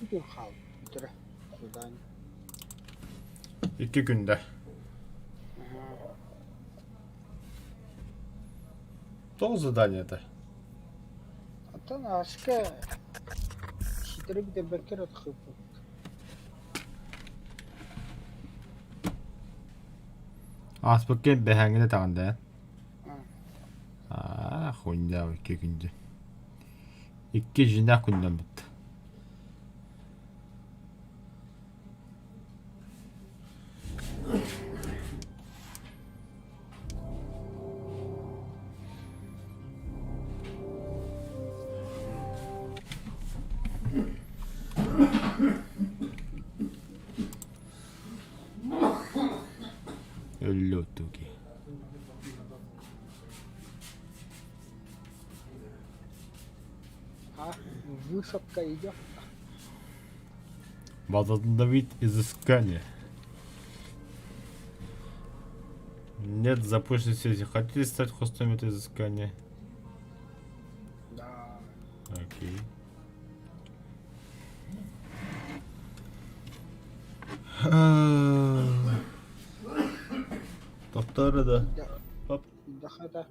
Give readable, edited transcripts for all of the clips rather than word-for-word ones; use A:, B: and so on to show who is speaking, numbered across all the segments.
A: Икки күн хаалбыт бүтэрэ задание.
B: 2 күндэ. Тоҕо заданиета?
A: Оттон ааска ситэри бүтэрбэккэ эрэ тахсыбыппыт.
B: Ааспыкка бэһээҥҥин этэҕин да Аа, хуйня 2 күндэ. 2 дьиҥнээх күннэммит. Өллө-оттуки.
A: А, высадка идет?
B: Возобновить изыскание. Нет запущенной связи. Хотите стать хостом этого изыскания?
A: Да.
B: Окей. Тохтоор да.
A: Да. Да,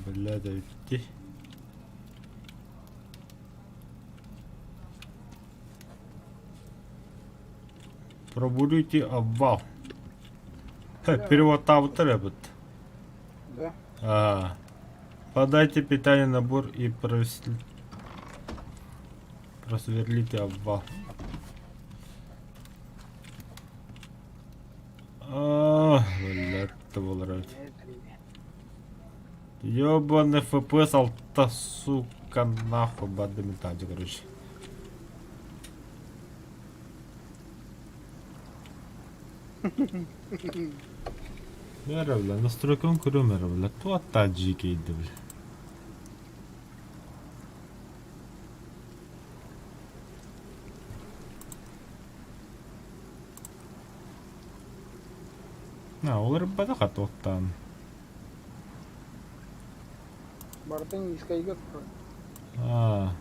B: Бля, да ити. Пробурите обвал. Перевод-таабыттар эбит.
A: Да.
B: А, подайте питание набор и просверлите обвал. А, блядь, буолар эбит. Ёбаный FPS алта, сука, нахуй, бадминтаде, короче. Бля, бля, настройкам көрөм эрэ, бля, туаттаа дьиикэйдэ, бля. На, уларыппатах туохтаан.
A: Барытын низкайга турар.
B: Аа.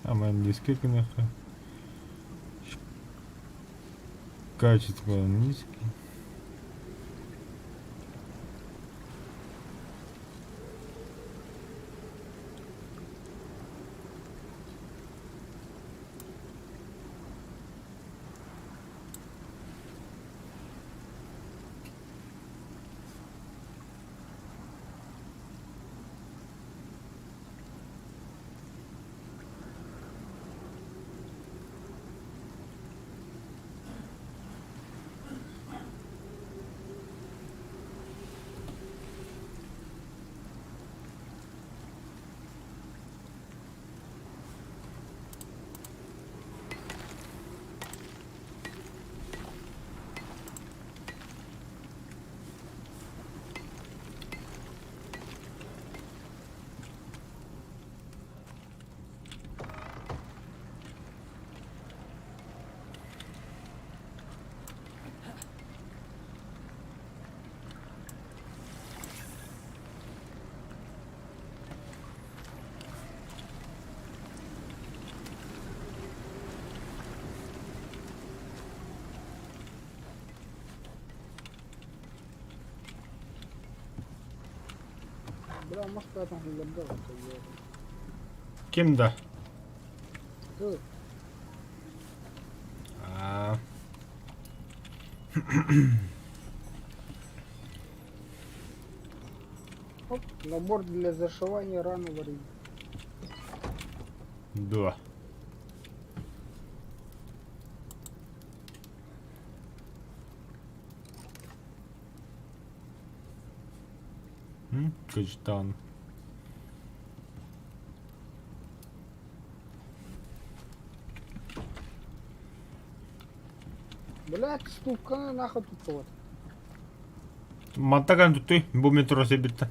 B: Ама низкий гыныахха. Качество низкий.
A: Бля, может, поэтому легал.
B: Ким да?
A: Ты.
B: Аа.
A: Оп, набор для зашивания раны варить.
B: Дуо? Качтан.
A: Блядь, ступканы нахуй тут вот.
B: Мантаган туттуй, бу метро сибиртэн.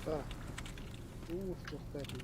A: Так. Уус кстати.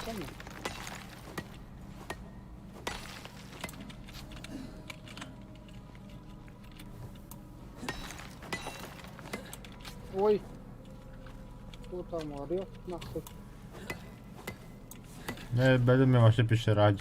A: Кому? Ой. Кто там орёт нахуй?
B: Э, бәлем мен вообще пещера.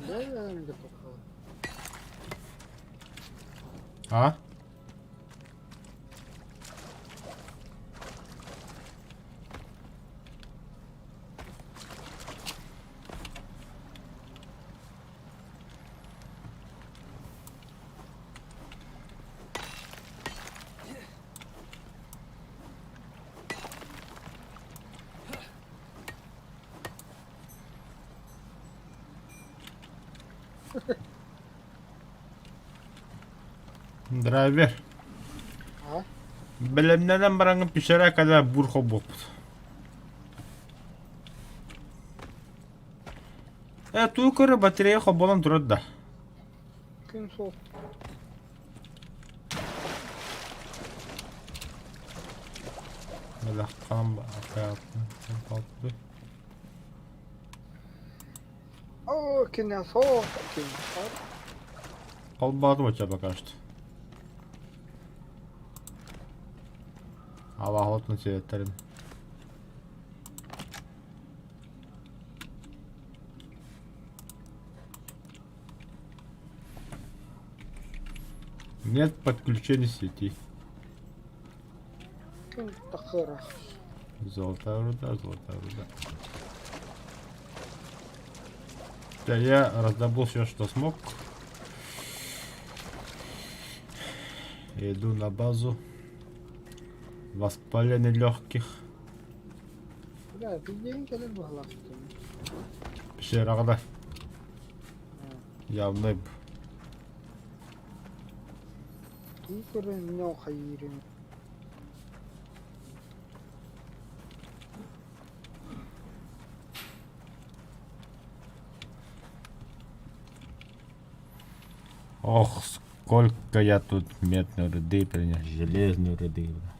A: Да, я не готов.
B: А? Драйвер.
A: А?
B: Бэлэмнэнэн бараҥҥын пещера когда бур холбуохпут. Э, туу көрө батарея холбонон турар да.
A: Күн суох.
B: Бэлэххам
A: Оо, кине суох, кине суох.
B: Холбоотум оччо пока что. Абаһотун сиэттэрин. Нет подключения сети.
A: Күн тахыра.
B: Золотая руда, золотая руда. Да, я раздобыл все, что смог. Иду на базу. Воспаление легких.
A: Бля, билиэн кэлэр быһалаах
B: Пещераҕа да. Явно
A: Туу көрөн ньоо хайыырын.
B: Ох, сколько я тут медной руды принес, железной руды. бля.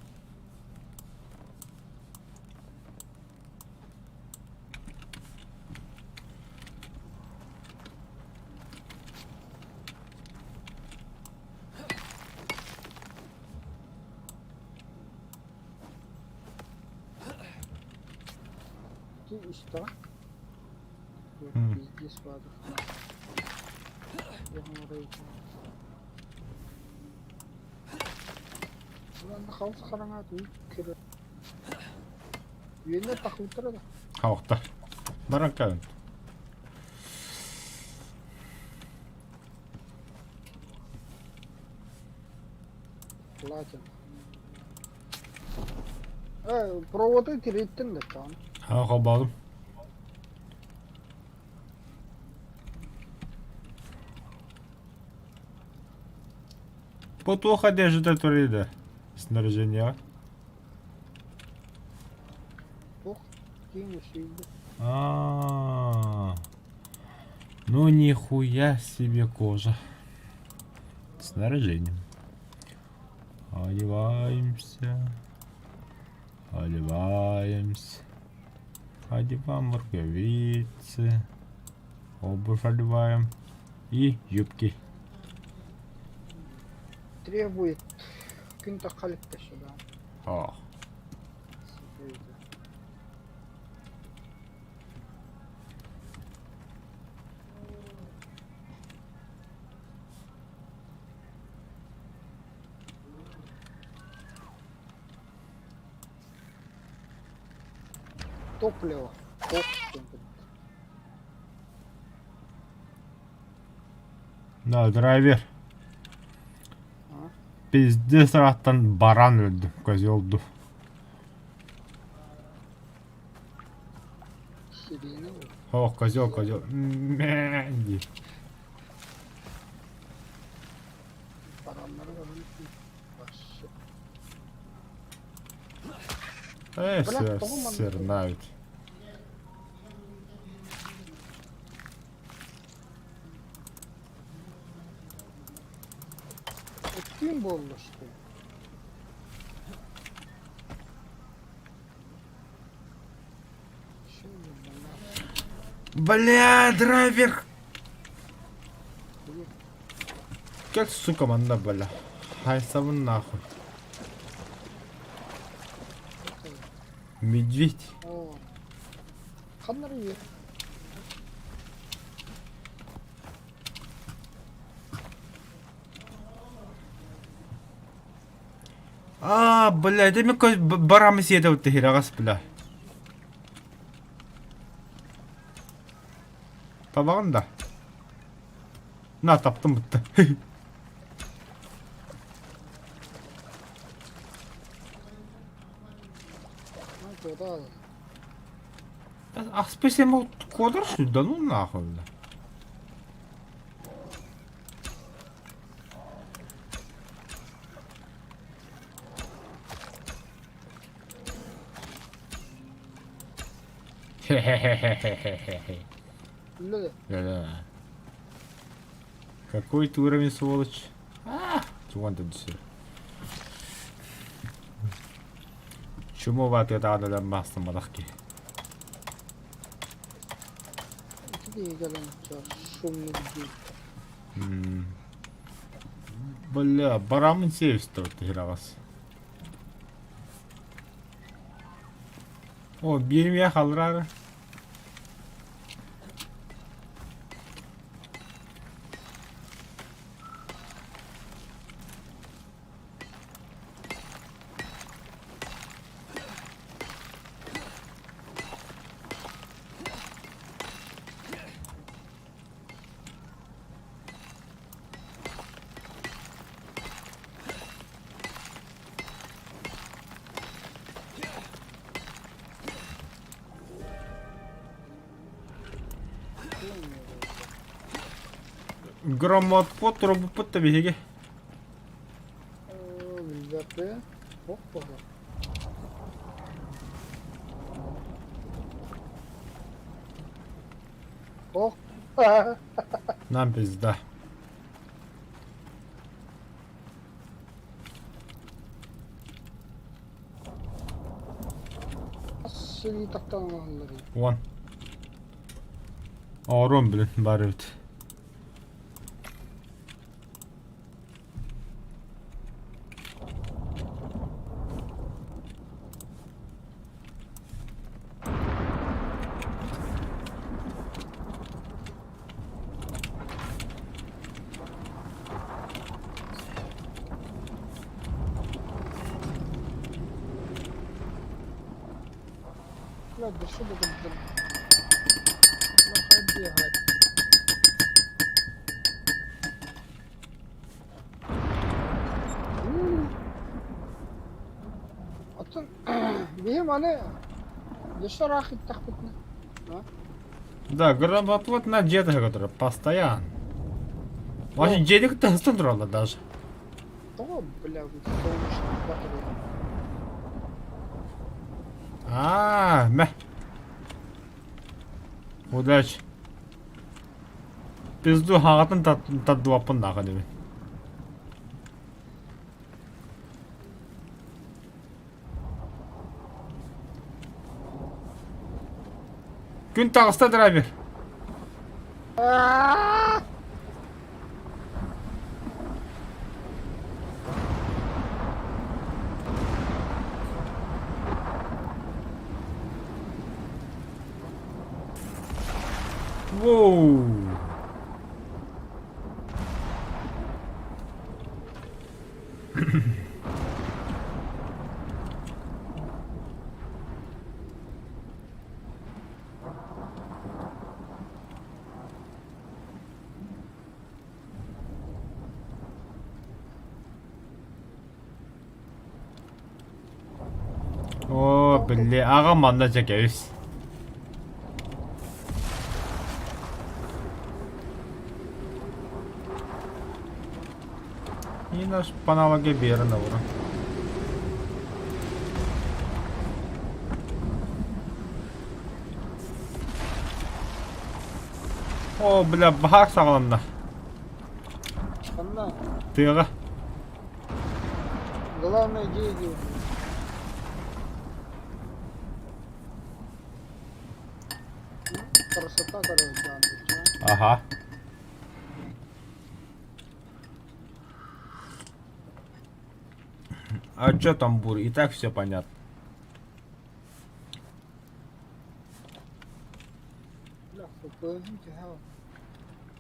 A: Ти истэҕин?
B: М.
A: Пиздец баада. Уонна хаус хараҥа кире Үөннэр тахыбыттара да?
B: Хаохтар. Баран кэлин.
A: Платин. Э, проводы тириттин да чаан.
B: Ха холбоодум. Бу туох одежда турыйда? Снаряжение.
A: Туох киҥ үсүйдэ.
B: А, Ну нихуя себе кожа. Снаряжением. Одеваемся. Одеваемся. Одеваем рукавицы. Обувь одеваем. И юбки.
A: Требует күн таххалыкта сюда.
B: Ох.
A: Топливо. Топ.
B: Да, драйвер. Пиздец ырааттан баран өлдүм, козел ду.
A: Сирена
B: Ох, козел, козел. Мэ дии.
A: Бараннары баран вообще.
B: Э,
A: Бля, тоҕо маннык
B: сырна ведь.
A: Өттүүн буолла что ли?
B: Бля, драйвер! Как, сука, манна, бля. Хайсабын нахуй. Медведь.
A: Ханнары үө.
B: А, бля, это мен барамы сиэтэ тэһирэҕэс, бля. Табаҕын да. На, таптым бытта. Аспесем куодар да ну нахуй, бля. Хе-хе-хе-хе-хе-хе.
A: Да.
B: Да-да. Какой ты уровень, сволочь? А, Вон тут все. Чуму ватыатаҕына мастамматах киһи. Бля, барамын сиэбистэр тиһирэҕэс. О, биир халыраары. Громотвод робоппут да биһиги.
A: Билбэппин. Ох баҕа. Ох.
B: Нам пизда.
A: Силии тахтан ылаллар.
B: Уон. Оҕоруом билин баар эбит.
A: Бля, да что это? Бля, бегать. Оттон биһи маны дөссө ыраах иттахпытына
B: Да, громотвод на дьиэтэ которая постоянно. Вообще дьиэни кытта сыстан тураллар даже.
A: Тоҕо, бля, солнечный батарея.
B: Аа, мэ. Удачи. Пизду хаҕатын тардыбаппын даҕа дебин. Күн таҕыста драйвер. Воу! Оо, били, аҕам манна дьэ кэбис. И наш паналага биэрэн олорон. О, бля, баһаар саҕаланна.
A: Ханна?
B: Тыаҕа.
A: Главное идея диэн. Красота, короче,
B: Ага. А чё там, Бур? И так все понятно.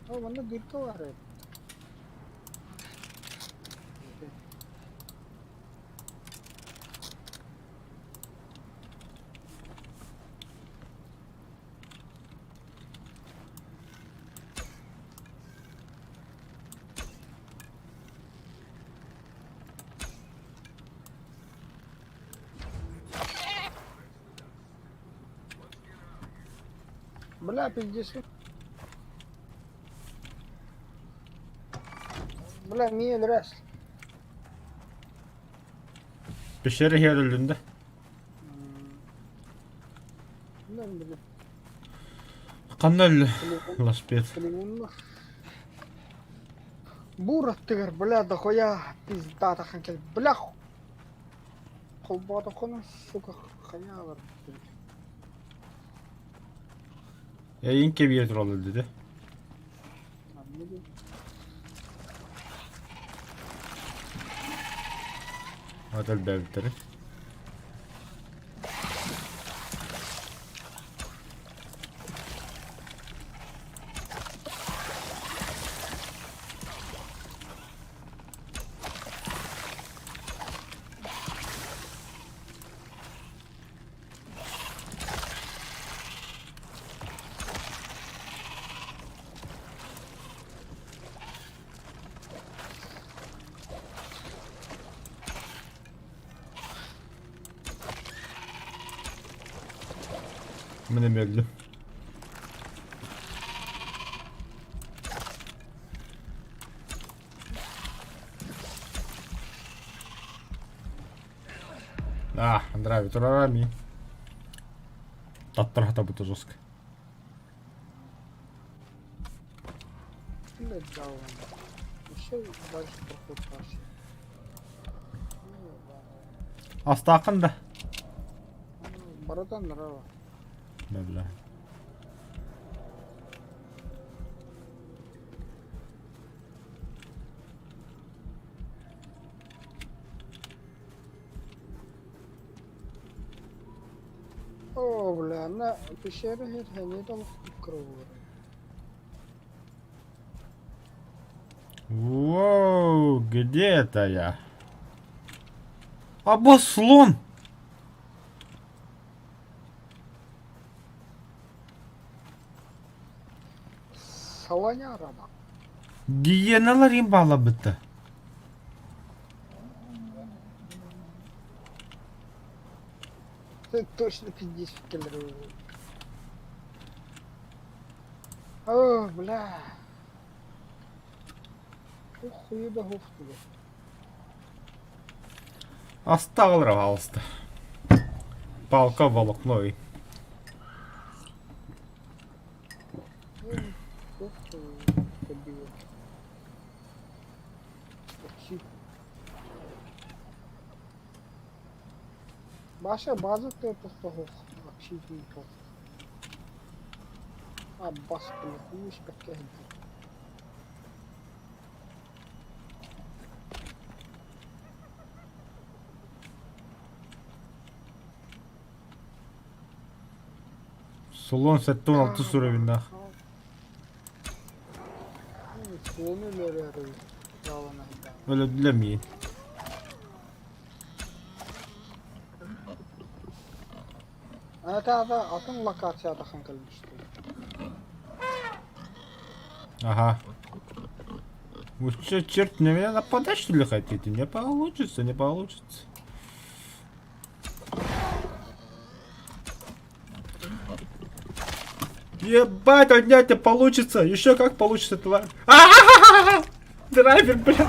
A: Манна дырка баар Бля, пиздец. Бля, миэн рэс.
B: Пещера иһэр өллүн да?
A: Бля, бля.
B: Ханна өллө ласпет?
A: Буур аттыгар, бля, дохуя пиздатахан кэл, бля, холбоотоххуна, сука, хайа барбыт.
B: Эйин кэбиэ тураллар деді. Ат элбээбиттэрин. Мин эмиэ өллүм. А, Андрави турарами. Таттар хатабыта жестко. Астааххын да?
A: Барытан нрава.
B: Бля.
A: О, бля, на пещера не там кровь.
B: Воу, где это я? А босс слон!
A: Слоняра нахуй.
B: Гиеналар имбалабыта.
A: Ты точно пиздец киллер. О, бля. Охуй да хуфтуга.
B: Астаҕалара хаалыста. Палка волокно ый.
A: Баша база тохтоһуох общительный Аббас бля, испэккэ сылдьар.
B: Слон 76 уровеннаах.
A: Слону өлөрөөрү
B: Өлөдүлэр миин.
A: Это атын локацияда хан кэлбиштэр.
B: Ага. Вы что, черт, на меня нападать, что ли, хотите? Не получится, не получится. Ебать, отнять не получится! Еще как получится, тварь! А-а-а-а-а! Драйвер, бля!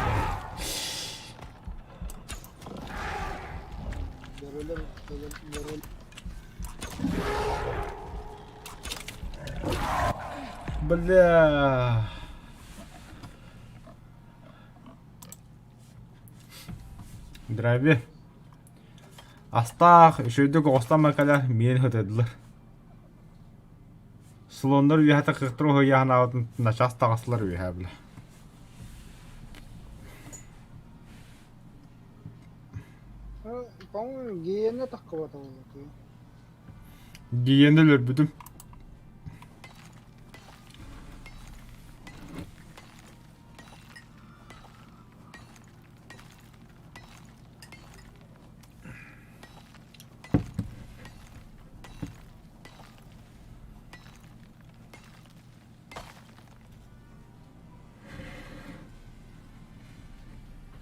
B: Бля. Драйвер. Астаах, үчүгэйдик оҕустан кэлэр миин ытыдылар. Слоннор үөһэ тахыахтар уһуйааһынаабытын начаас таҕыстылар үөһэ бile.
A: По-моему, гиена таххыбата буолуо.
B: Гиена өлөрбүтүм.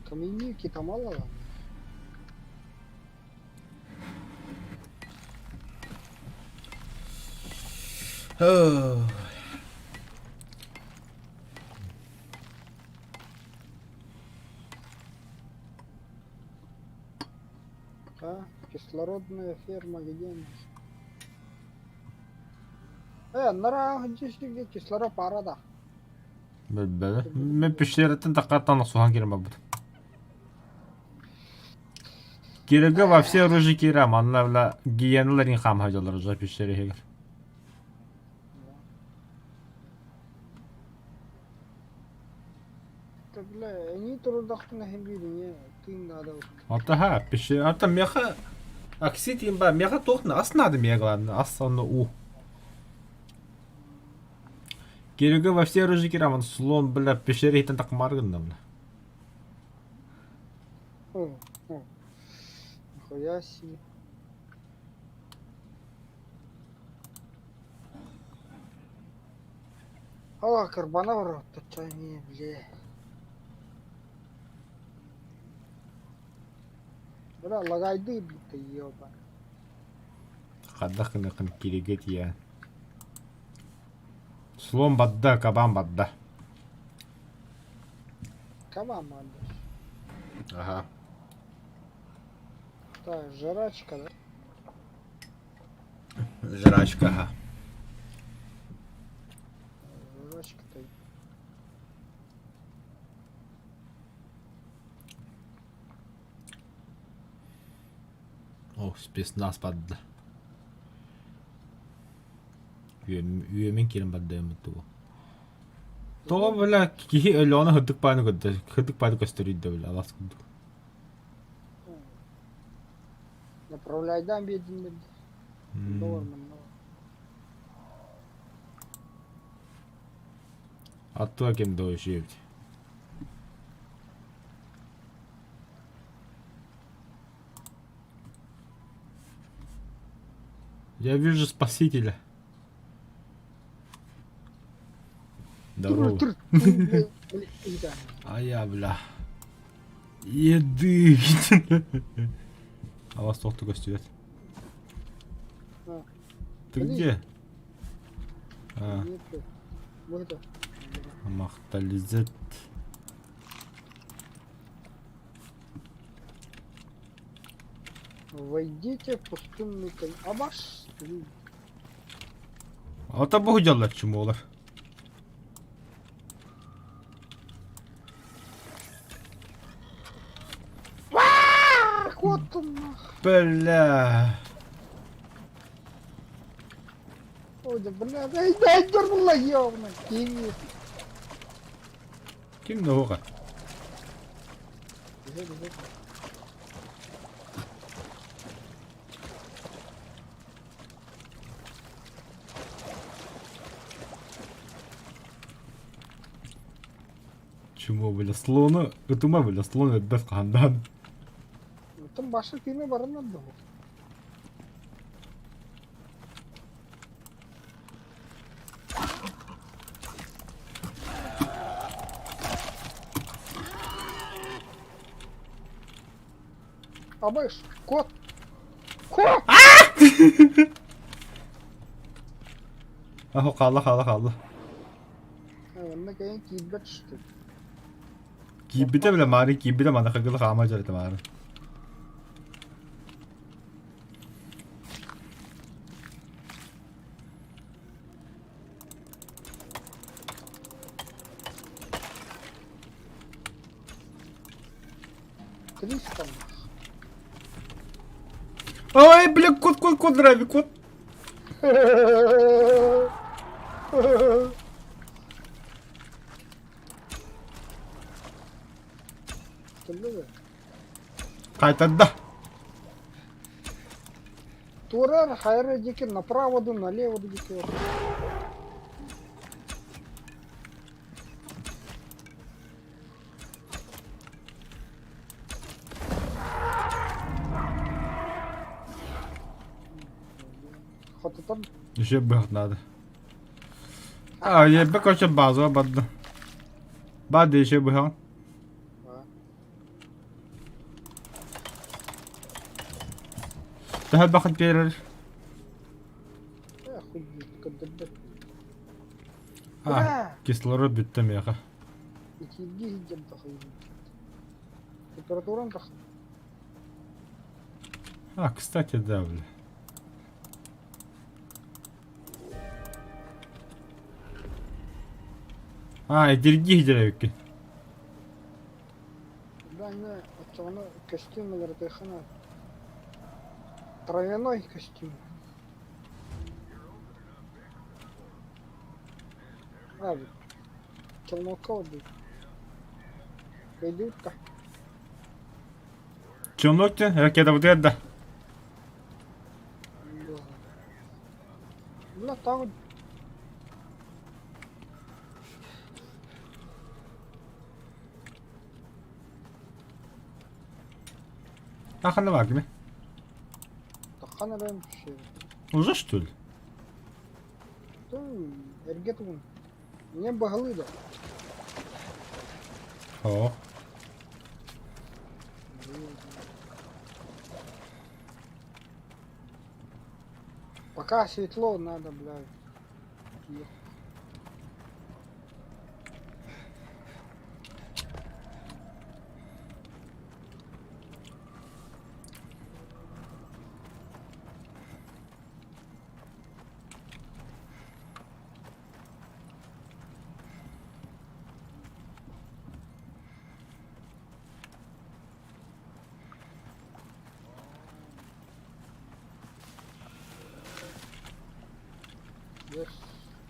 A: Каменюки там мало ли? А, кислородная ферма где у нас? Э, анараа дьиэсигэ кислород пара да.
B: Билбэт. Мен пещераттан таххаттан охсуһан киирэн барбыт. Киригэ во все оружие киирэ манна бля гиеналарын хаамха дьоллор уже пещера иһигэр.
A: Да бля, они турдахтына иһин биир тыын наада
B: Ата пещера, ата меха оксид имба меха туох ас надо мне главное, ас онно уу. Киригэ во все оружие киирэ ман слон бля пещера иһиттэн тахмар гынна бля.
A: О, о. Нихуя себе. О, карбана в рот, не, бля. Бля, лагайды битте, ёба.
B: Хайдах гыныаххын киригэ тиийэн. Слон бадда, кабан бадда.
A: Кабан бадда.
B: Ага.
A: Так, жрачка, да?
B: Жрачка, ага.
A: Жрачка-то.
B: О, спецназ бадда. Үөмэн киирэн бардыаммыт тугу. Тоҕо бля киһи өлөҕүнэ сырдык бааны көрдө, сырдык бааны көстөрүйдэ бля алаас курдук.
A: Направляйдаан биэрдиннэр Доллар манна.
B: Аттыга ким да өшүөбүт. Я вижу спасителя. Здорово. А я, бля. Еды. А вас тохту көстүбэт. Ты где? А. Махтализет.
A: Войдите в пустынный Абаш.
B: Ата бу дьаллар чумолар.
A: Вот он нах.
B: Бля.
A: Ой, да бля, дай, дай, дернула, ёбна, кини.
B: Ким да Чмо, бля, слону, ытыма, бля, слон өлбөт хаһан
A: Оттон башы тыына баран да. Абыш, кот! Кот!
B: Ахо хаалла хаалла хаалла.
A: Онно кэлин киирбэт түстүм.
B: Киирбитэ бile маары киирбитэ манна кыгыл хаама дьарыта маары.
A: 300.
B: Ой, бля, кот, кот, кот, Рави, кот. Қайтарда.
A: Турар хайра диэки направо ду, налево ду диэки. Хототон
B: Еще быһах надо. А, я бы короче базу бадда. Бады еще быһах. Төһө бахыт биэрэр? А, кислород бүттэ миэхэ.
A: Итиирдии сылдьан тахайбын. Температурам тах.
B: А, кстати, да, бля. А, эдирдии сылдьар эбиккин.
A: Бля, не, оччоҕуна костюм уларытыахха наада. Травяной костюм. А, челнокка олордубут. Өйдүүр да.
B: Челнок диэн ракетабытыгар да.
A: Бля, таҕы
B: Ханна баар кини?
A: Таххан эрэн
B: Уже что ли?
A: Эргэ тугун. Мне баһылыы да.
B: О.
A: Пока светло надо, блядь.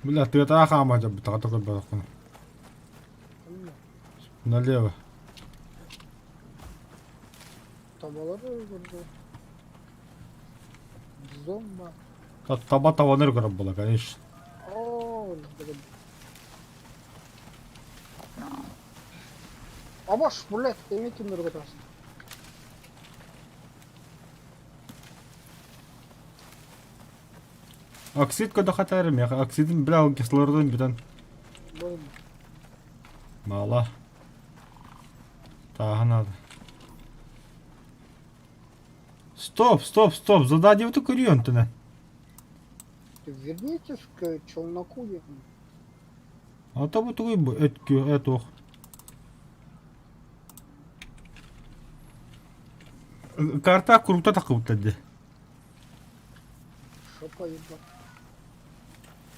B: Бля, тыатаа хаама дьабытаҕа көрбөтөххүнэ. Налево.
A: Табалар көрдө. Зомба.
B: Таба табаныр көрөр була, конечно.
A: О, Абаш, блядь, эми кимдер көтөрсүң?
B: Оксид көтө хатар меха, оксидин бля кислородун бүтэн. Мала. Тааһа надо. Стоп, стоп, стоп, задание вот көрүөн тына.
A: Вернитесь к челноку.
B: А то бу тугуй бу өткү этух. Карта круто такыбыттар дии.
A: Шопа ебать.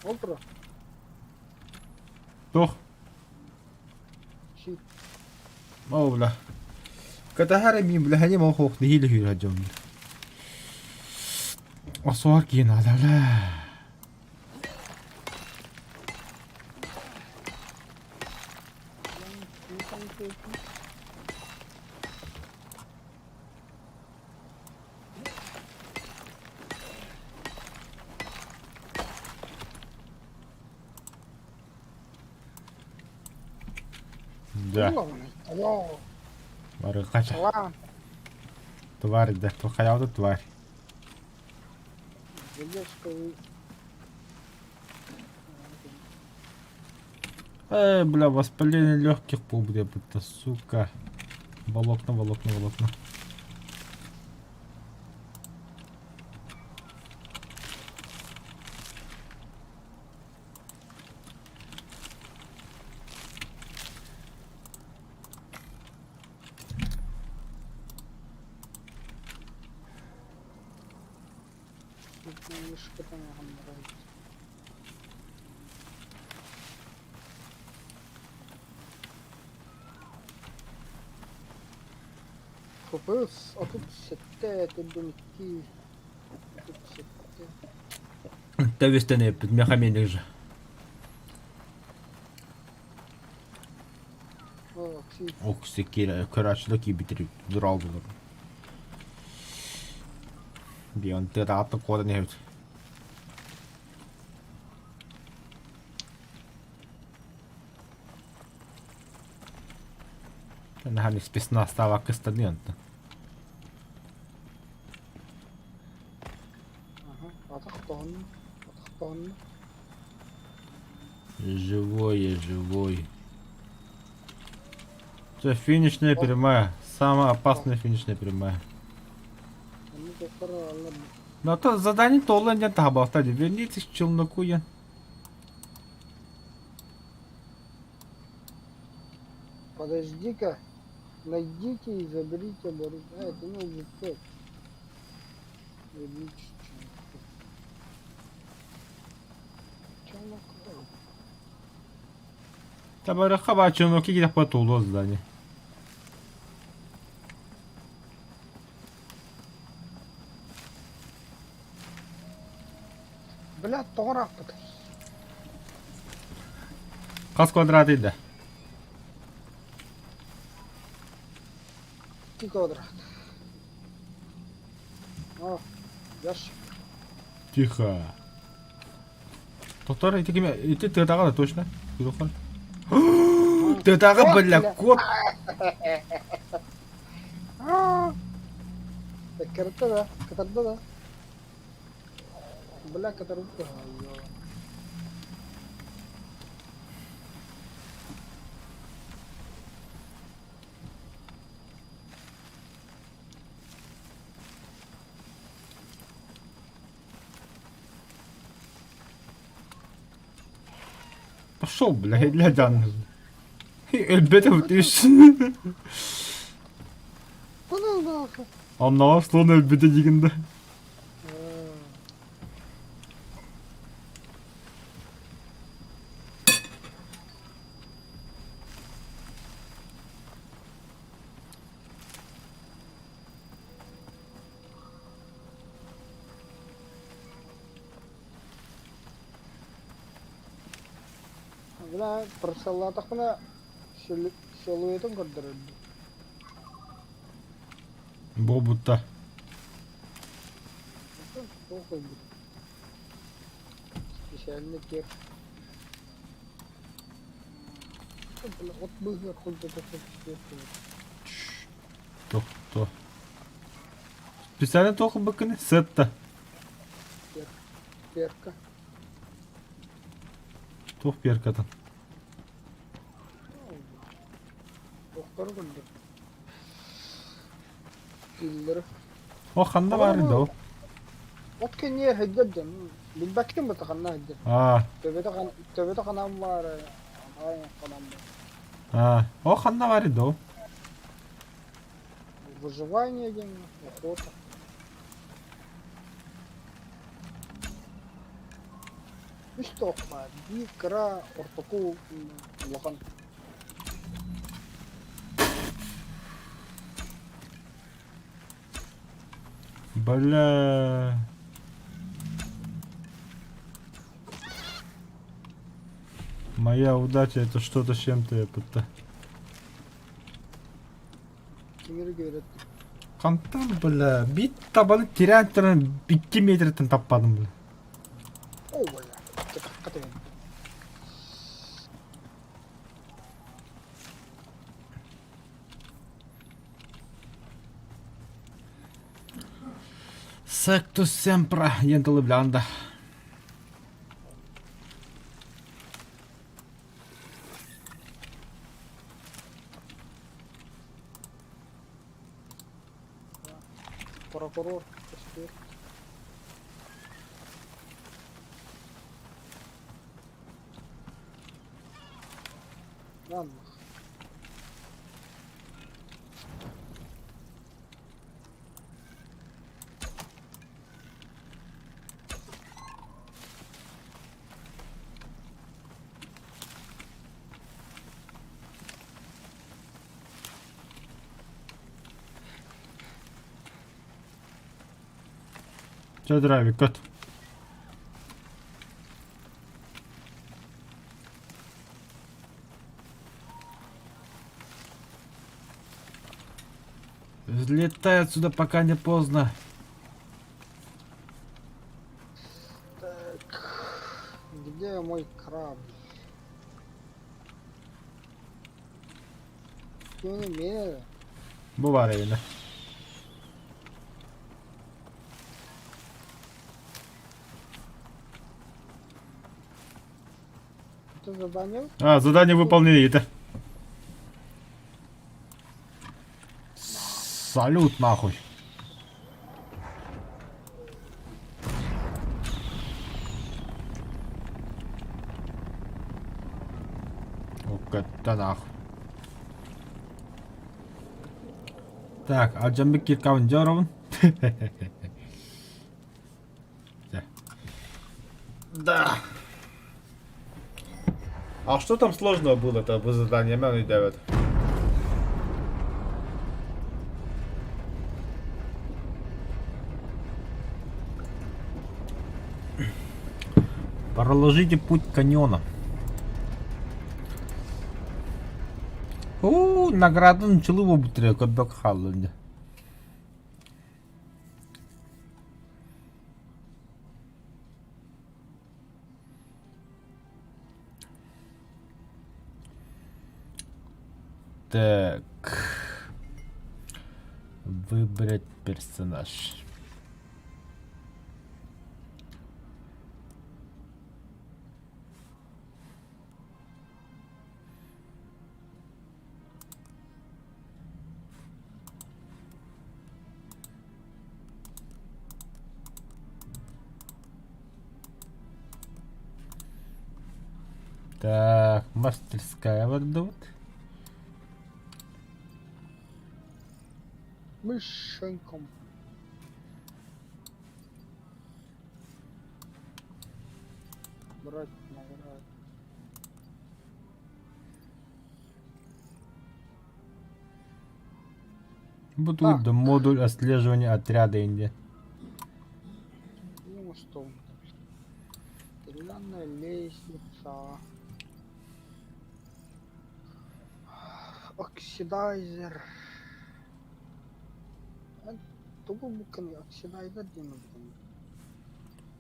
A: Ол тура.
B: Туох?
A: Си.
B: Оо бля. Катаһар эмиин бля ханим ол хоох нэһиилэ сүүрэ сылдьабын. Осуор киһи наада бля. Да. Бары кача. Тварь, да, хайауда тварь. Эй, бля, воспаление легких это, сука. Волокна, волокна, волокна.
A: ФПС, а тут сэтте, төрдүн икки, тут сэтте.
B: Тэбистэн эппит мехаменик же. Окси көрөөччүлэр киирбиттэр дуралдылар. Бион тыатаҕаттан куотан иһэбит. Наһаа спецназтаабакка кыстаныы онтон.
A: Атах тоһунна, атах тоһунна.
B: Живой я, живой. Это финишная прямая. Самая опасная финишная прямая. Но то задание толан ден табалта Вернитесь к челноку я.
A: Подожди-ка. Найдите и заберите оборудование. А, это не УЗП. Вернитесь к челноку. Челнок.
B: Табарыхха баа челноки китэхпэ туолуо здание.
A: Бля, тоҕо ырааппытай?
B: Хас квадрат да?
A: 2 квадрат. О, ящик.
B: Тихо. Тохтор, ити ким ити тыатаҕа да точно? Курухан. Тыатааҕы бля кот.
A: Кытарда да, кытарда да. Бля, кытарда.
B: Пошел, бля, для Өлбөтө үс. Оннооҕор слон өлбүтэ диигин да.
A: Бля, прицеллаатахпына силуэтын көрдөрөр дуу.
B: Буолбутта.
A: Туох ылбыт? Специальный кеп. От быыһыгар холдото
B: Тохто. Специально туох ылбыккыный? Сетта.
A: Перка.
B: Туох перкатын?
A: Туохтары көрдüm. Киллери.
B: О, ханна баар да ол?
A: От кэнниэр сылдьар дьон. Билбэккин бата ханна сылдьар.
B: Аа.
A: Төбөтө төбөтө ханан баар, ханан баар.
B: Аа. О, ханна баар да ол?
A: Выживание диэн, охота. Үс туох баар, биир кыра, ортоку улахан.
B: Бля. Моя удача это что-то с чем-то это.
A: Кимири үөрэттим.
B: Хантан, бля, бит табаны тирээн туран 2 метртэн таппадым, бля.
A: Оо, бля, кытахха тэбэн.
B: Сектус семпра диэн тылы билэҕин да.
A: Прокурор эксперт. Ладно.
B: Чэ, драйвик көт. Взлетай отсюда, пока не поздно.
A: Так, где мой корабль? Кини миэ
B: Бу баар эйэлэ.
A: Это задание?
B: А, задание выполнили это. Салют нахуй. Окка нахуй. Так, алдьаммыт киркабын дьэ оробун. Да. А что там сложного было это в задании мен өйдөөбөт. Проложите путь каньона. Уу, наградын чылы бутыры көбөк хааллын. Так. Выбрать персонаж. Так, мастерская вот.
A: Мышенком. Брать награды.
B: Бу да модуль отслеживания отряда Индия.
A: Ну что он там? Деревянная лестница. Оксидайзер. Тугу буканы оксидайзер диэн эбитин.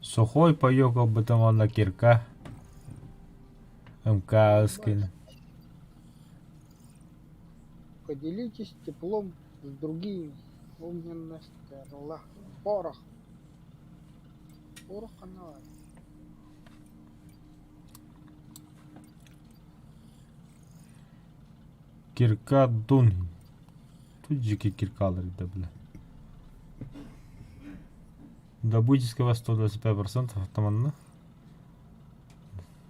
B: Сухой паёк ылбытым уонна кирка МК-скин.
A: Поделитесь теплом с другими. Огненная стрела. Порох. Порох она.
B: Кирка Дун. Тут дьикий киркалар да бля. Добытиского 125% автоманна.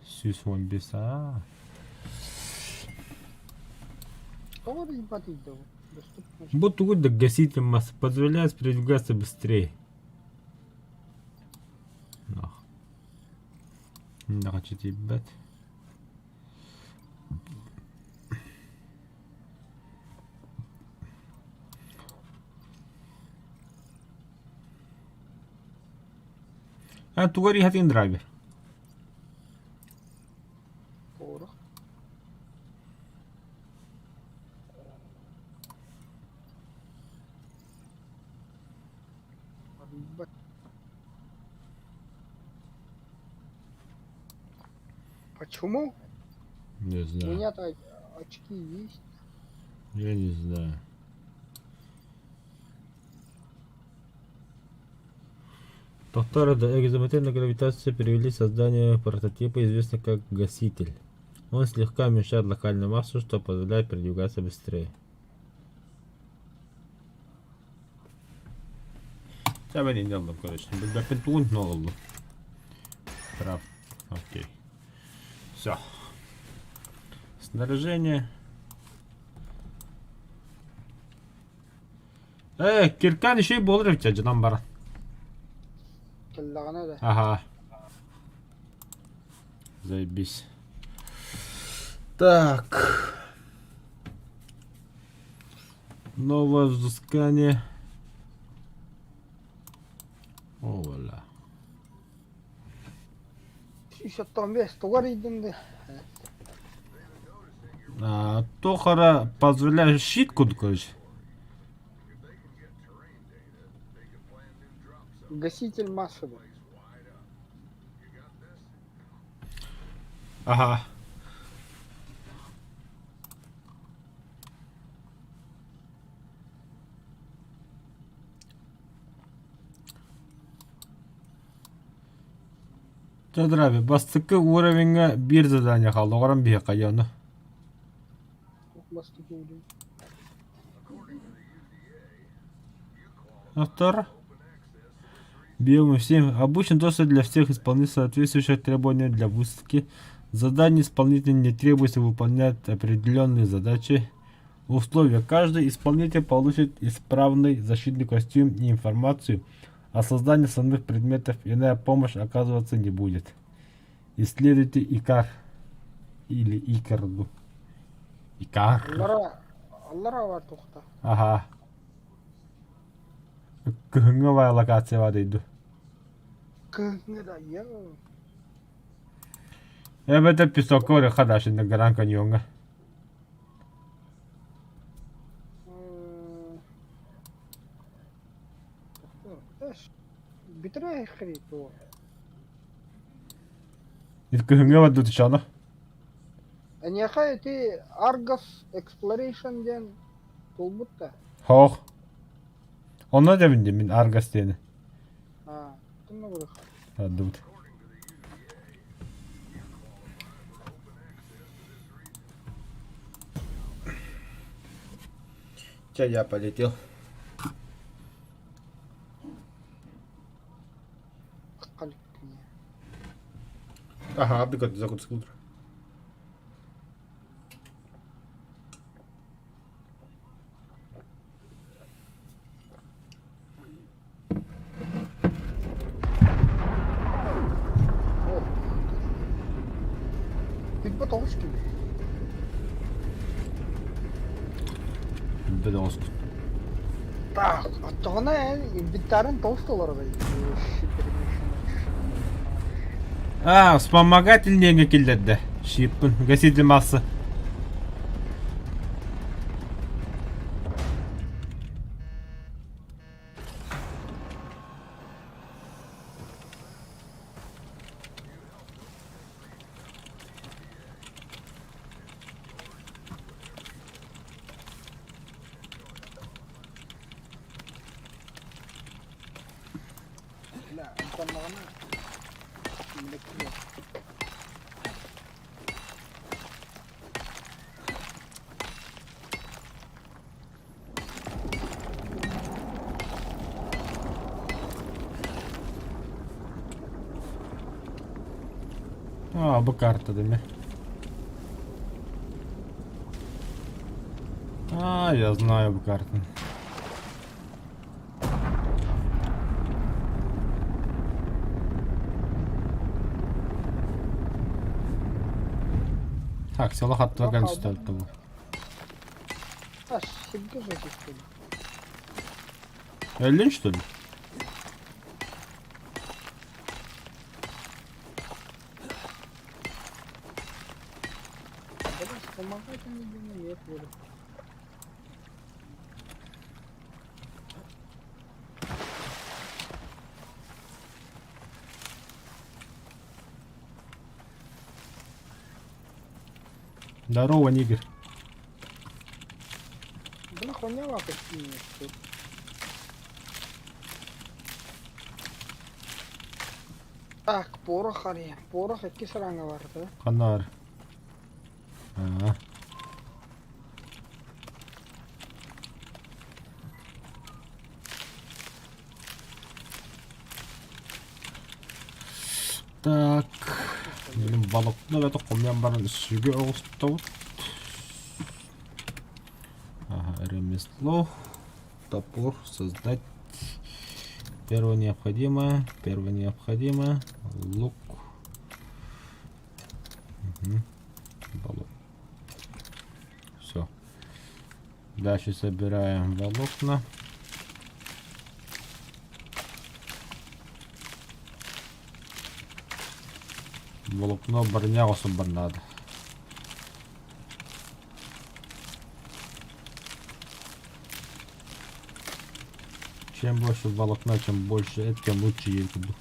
B: 185 аа.
A: Тоҕо билбатый да доступность.
B: Бу тугу да гаситель массы позволяет передвигаться быстрее. Нах. Нахачы тиийбэт. А тугар иһэтин драйвер.
A: Порох. Почему?
B: Не
A: У
B: знаю.
A: меня-то очки есть.
B: Я не знаю. Повторы до экзометрной гравитации привели создание прототипа, известного как гаситель. Он слегка уменьшает локальную массу, что позволяет передвигаться быстрее. Я не делал, короче. Билбэппин тугун Прав. Окей. Все. Снаряжение. Э, киркан еще и буолар эбит дьонон баран.
A: Кэллэҕинэ да.
B: Ага. Заебись. Так. Новое взыскание. Ола.
A: 195 тугар ыйдын да.
B: А, Тохара позволяет щит короче.
A: Гаситель массовый.
B: Ага. Драви, бастакы уровеньҥа биир задание хаалла, оҕорон биһиэхэ дьону.
A: Бастакы уровень.
B: Автор. Биом 7. Обычно доступ для всех исполнителей соответствующих требованиям для высадки. Задание исполнителя не требуется выполнять определенные задачи. Условия. Каждый исполнитель получит исправный защитный костюм и информацию о создании основных предметов. Иная помощь оказываться не будет. Исследуйте Икар. или Икар дуу. Икар.
A: Аллара, аллара бар тухта.
B: Аха. Кыһыҥҥы баай локация баар дойду.
A: Кыһыҥҥы да йоо.
B: Эбэтэр песокка барыахха дальше Гранд Каньоҥҥа.
A: Бүтэрэ хрен туох.
B: Кыһыҥҥы барда чаны.
A: Эниэхэ ити Argos Exploration диэн туолбут да?
B: Хоох. Онно дебин мин Argos диэни.
A: Аа, тунна барыха.
B: Ардыбыт. Че, я полетел. Ага, абдык закутскулдур.
A: Билбэт оҕус кими?
B: Билбэт оҕус.
A: Так, оттоҕуна эн инвентарын тоҕус толоробай.
B: А, вспомогательнейҥэ киллэрдэ. Щиппын, гаситель массы.
A: Бля, онтонноҕуна билэктиэ.
B: А, бу карта дeme. А, я знаю бу картаны. Так, село хаттыга кэлэн бу.
A: Ас, сиргэ сытыттым.
B: Өллүн что ли?
A: Блин, вспомогательный нет буду.
B: Здорово, нигер.
A: Бля, хуйня лапы Так, порох арыйа. Порох иккис араҥа барда.
B: Ханна Аа. Так, блин, балыкны да хомуйан баран сүгэ оҕустубут. Ага, ремесло, топор, создать. Первое необходимое, первое необходимое, лук. Угу. Балок. Все. Дальше собираем волокна. Волокно броня особо надо. Чем больше волокна, чем больше это, тем лучше ей буду.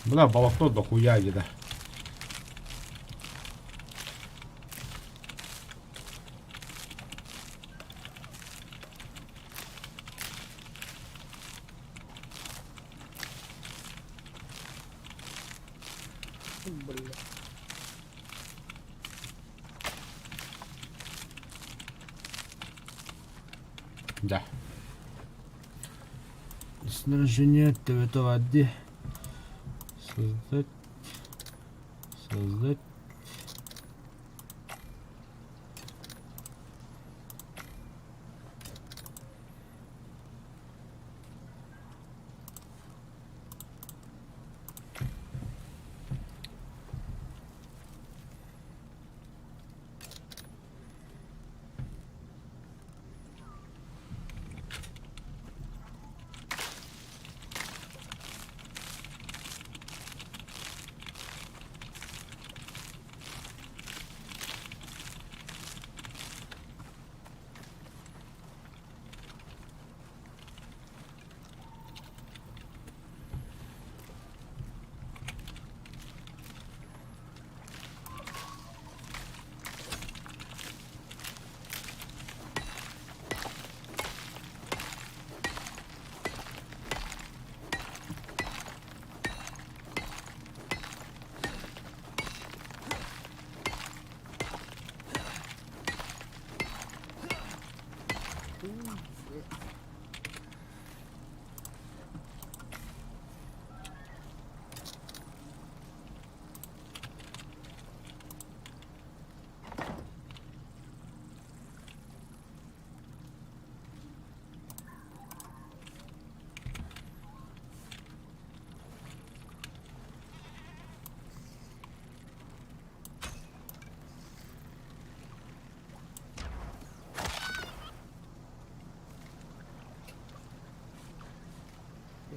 B: Бля, волокно дохуя еда.
A: Бля.
B: Да. Снаряжение ТВ-2. Создать. Создать.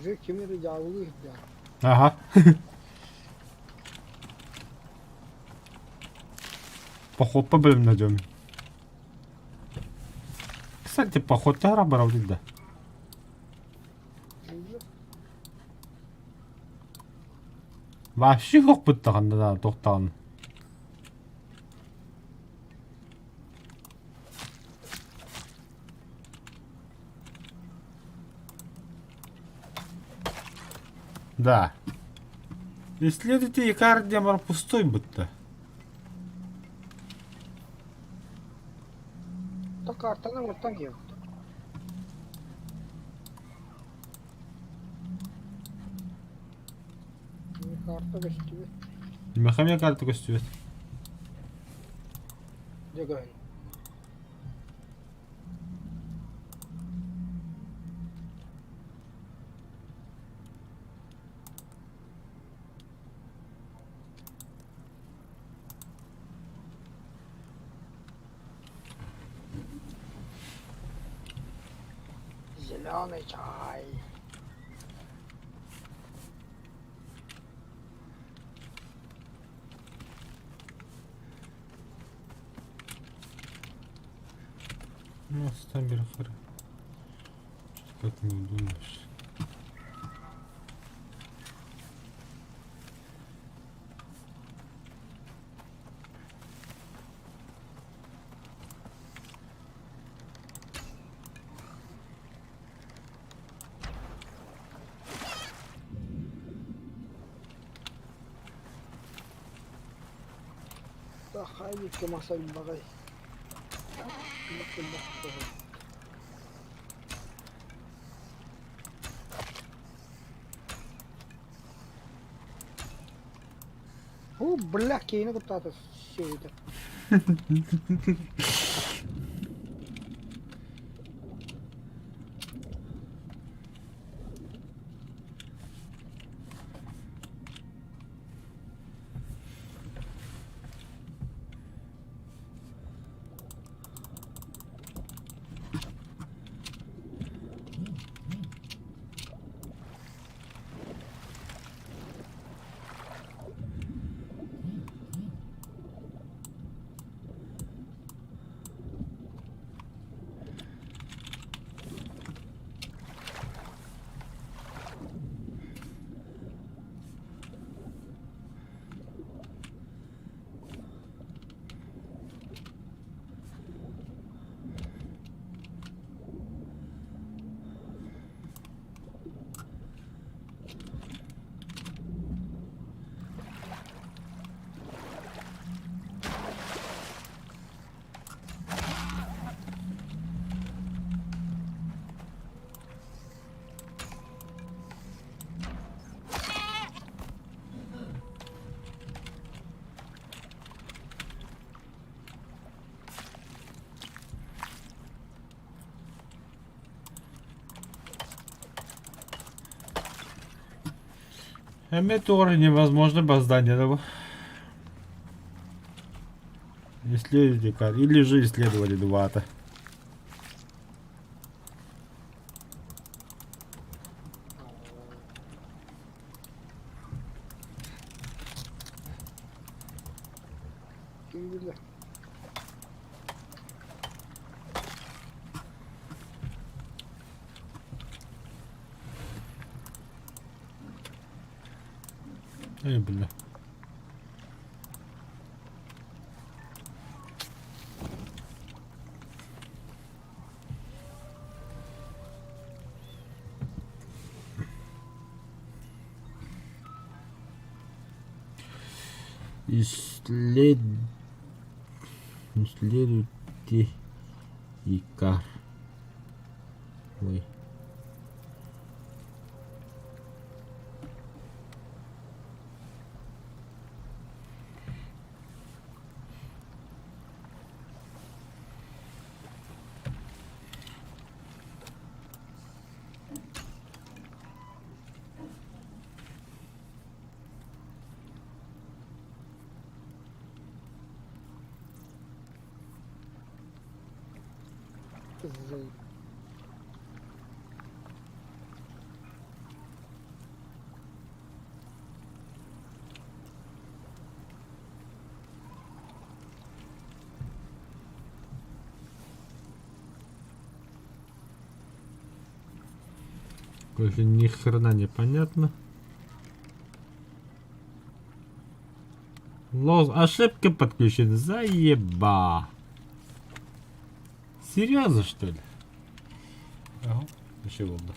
A: Уже ким эрэ дьаабылыы сылдьар.
B: Аха. Походка бэлэмнэдим. Кстати, походка барабыт да. Вообще хохпут даҕаны да тохтоон. Да. Исследуйте Икар демар пустой будто.
A: То картаны оттон киэбит. Карта көстүбэт.
B: Мехамия карта көстүбэт.
A: Дьэ көһүн. Зеленый чай.
B: Ну, стамбер хара. Что-то как неудобно.
A: Хайдикке мас элбэҕий. О, бля, киһини куттаата сиэбитэ.
B: Эмиэ туох эрэ невозможно баздание да бу. Исследуйте карту. Или же исследовали два-то.
A: Ким билэр?
B: Эй, бля. Исслед... Исследуйте Икар. Ой.
A: Зай.
B: Короче, ни хрена не понятно. Лоз, ошибка подключена. Заеба. Серьезно, что ли? Ага, еще болды.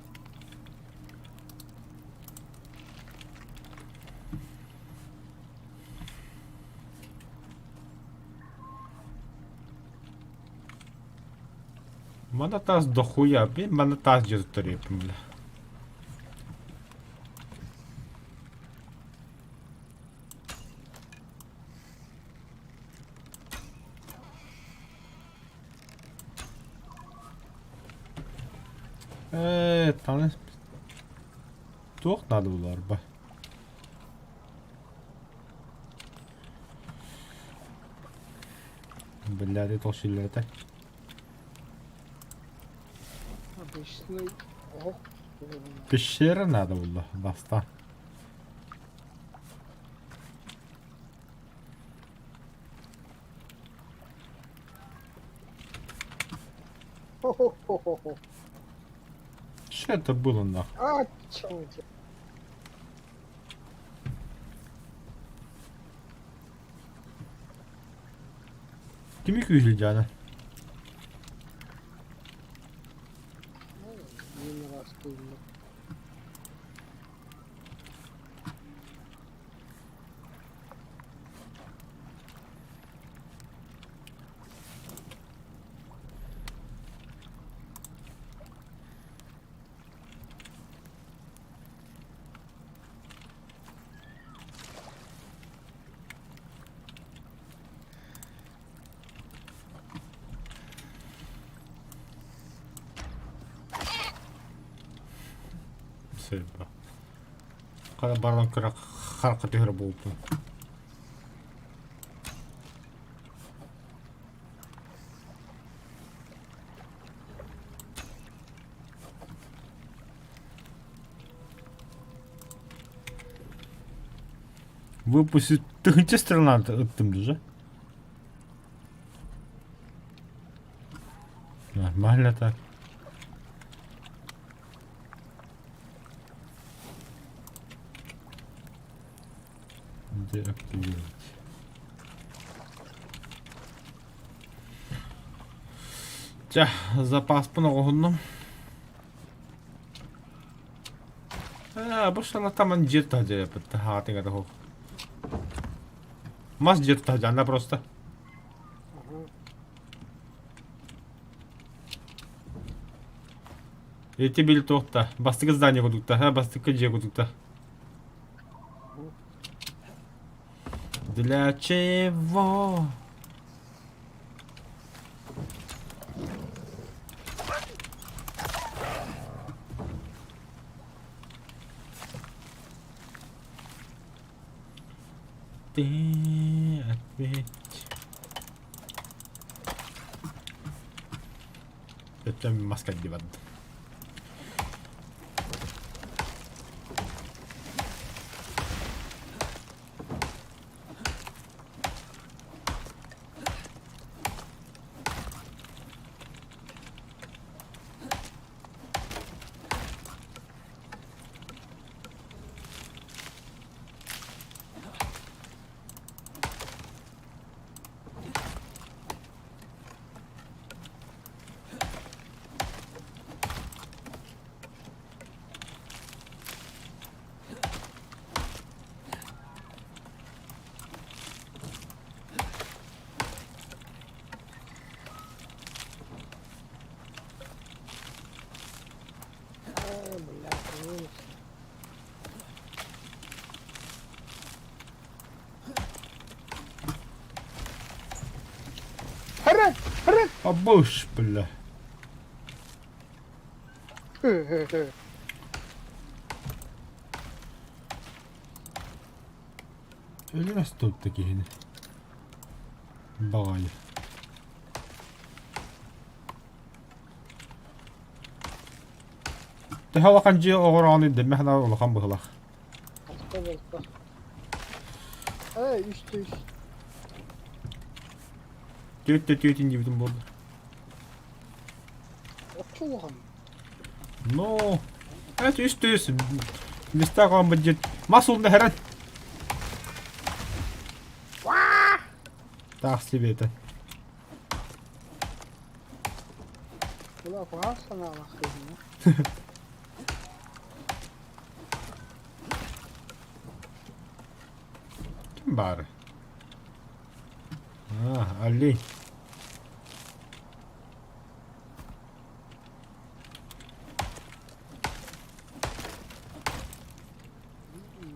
B: Мана таас дохуя, блин, мана таас дьэ бля. Ээ, таҥас туох наада буолар ба? Биллээри толсиллээтэ.
A: Обычный оһох.
B: Пещера надо было, баста.
A: Хо-хо-хо-хо.
B: Что это было нахуй?
A: А, чё у тебя?
B: Кими күүһүлдьээнэ?
A: Ну, один раз кыылла.
B: Сыба. Хара баран кыра харка түһэр буолбун. Выпустить тыһыынча стрела ыттым же. Нормально так. Деактивировать. Чэ, запаспын оҕоһуннум. Ээ, бу шалатаман дьиэ таһдьа хаатыҥа да Мас дьиэ таһдьа просто.
A: Ага.
B: Эти били туохта. Бастакы здание кудукта, ха, бастакы дьиэ кудукта. Для чего? Ты опять. Өттөн маска дибад.
A: Ай, блядь, вылез. Харак! Харак!
B: Абыш, бля. Өлөрөс тутта киһини. Баҕайы. Төһө улахан дьиэ оҕороҕун ирдэммэх на улахан быһылах.
A: Алта болта. Эй, үс үс.
B: Түөрт да түөрт диэбитим буолла.
A: Оччо улахан.
B: Ну, это үс түс. Места хааммыт дьиэ. Мас улна хэрэн. Таах себе это.
A: Була куһаҕан санаалаах киһини.
B: Ким баары? А, олень.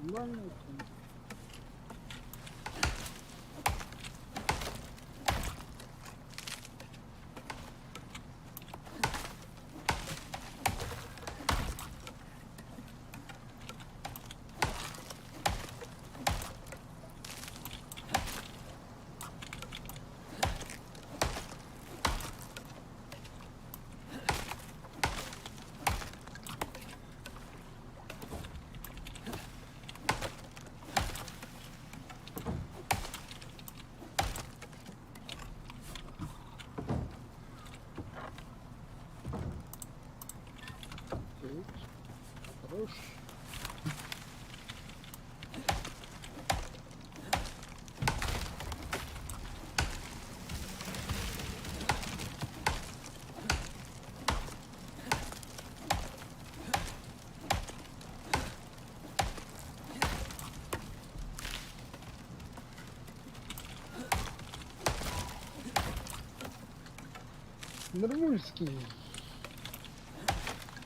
A: Нормально. Хорош. Нурмульский.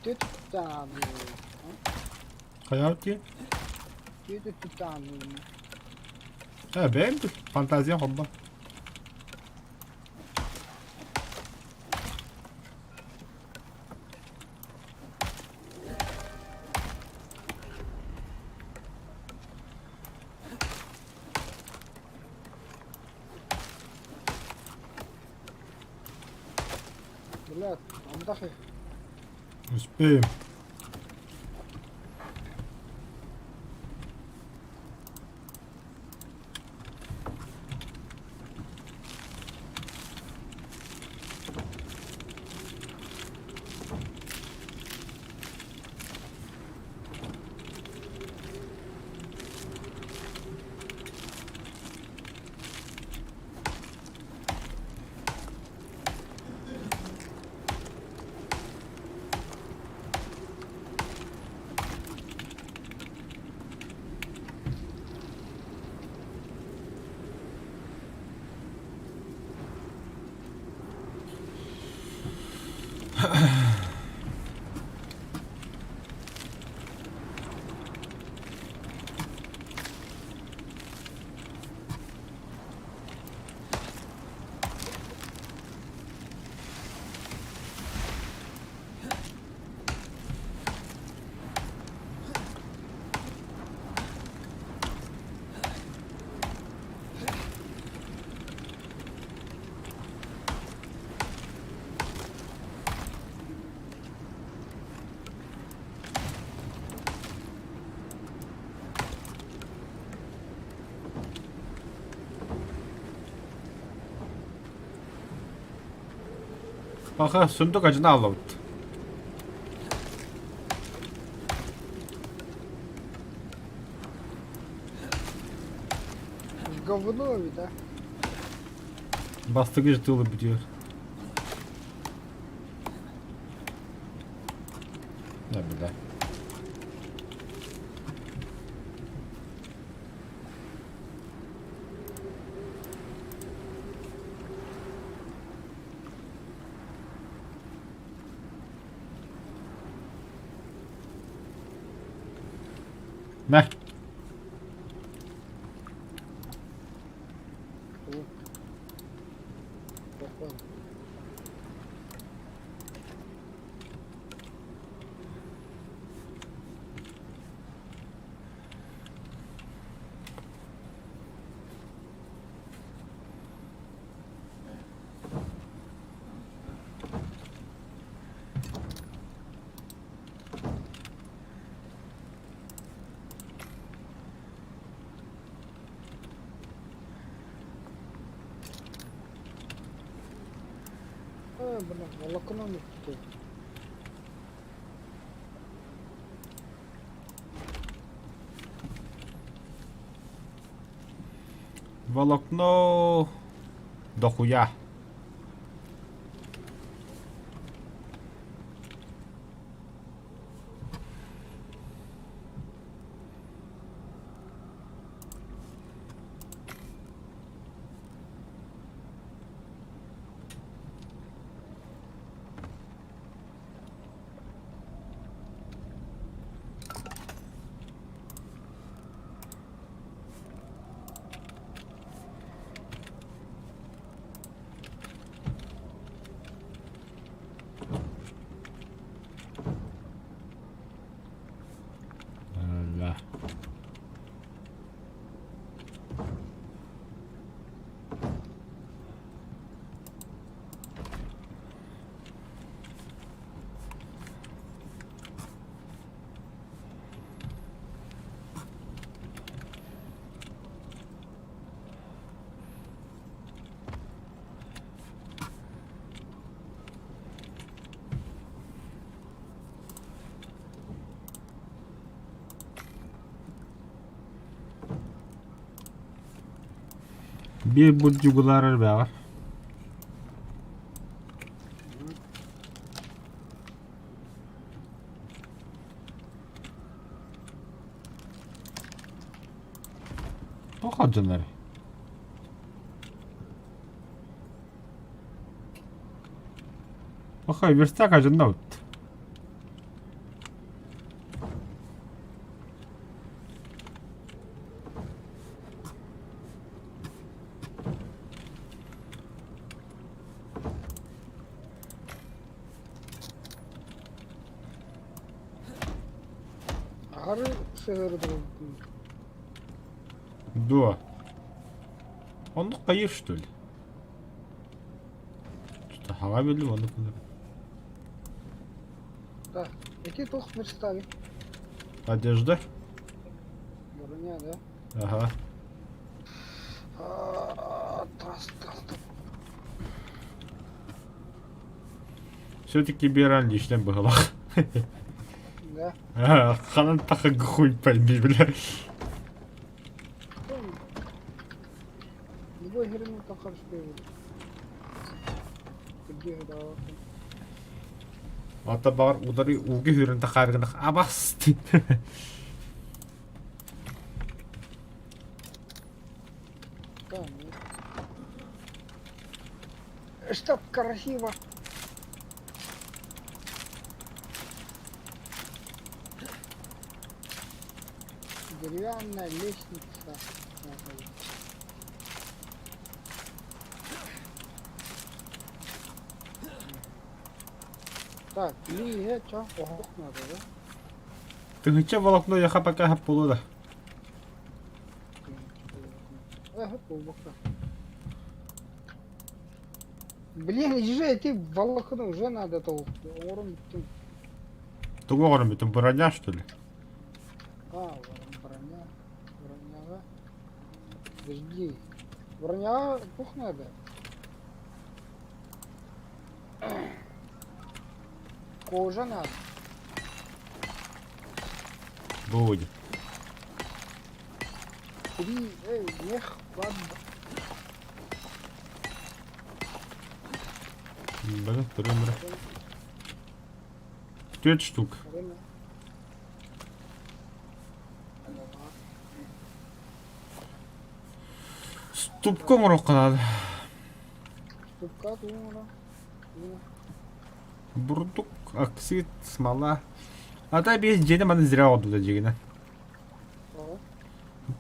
A: Ты там.
B: Хайа ти?
A: Ты там.
B: Э, бэйэм фантазия хобба.
A: Блядь, отдохи.
B: Успеем. Паха, сундук ажына алабыт.
A: В говно ведь, а?
B: Бастакы тылы бүтүөр. Да, бля. Мэ.
A: А, блин, волокно не тут.
B: Волокно дохуя. Да. Биир бурдьугулаар элбэҕэ. Туох алдьанарый? Пахай, верстак алдьанна
A: Аһары сыһыардыбыппын.
B: Дуо? Оннук хайыыр что ли? Что-то хаҥа биллим оннук
A: Да, ити туох верстагый?
B: Одежда?
A: Броня, да?
B: Ага.
A: Тас, тас, тас.
B: Все-таки Биран лично быһылах.
A: Да.
B: Ханан таха хуй пойми, бля.
A: Любой херню там хорошо переводит. Где да?
B: Ата баҕар удары ууга үүрэн тахааргынах абас
A: Да, ну. Чтоб красиво. Деревянная лестница. Так, лиге чё? Оһох надо, да?
B: Тыһыынча волокно яха пока хаппулу да.
A: Эх, глубоко. Блин, езжай, ты волокно уже надо то. Орун бүтүн.
B: Тугу оҥорон бүтүн броня что ли?
A: А, броня. Броняга. Подожди. Броня пух надо. Кожа надо.
B: Будет.
A: Три, эй, мех, ладно.
B: Бары турумра. Түөрт штук. Ступка оҥоруохха наада.
A: Ступка туҥура.
B: Бурдук, оксид, смола. А та биэс дьиэни маны зря оҕордулар дьигинэ.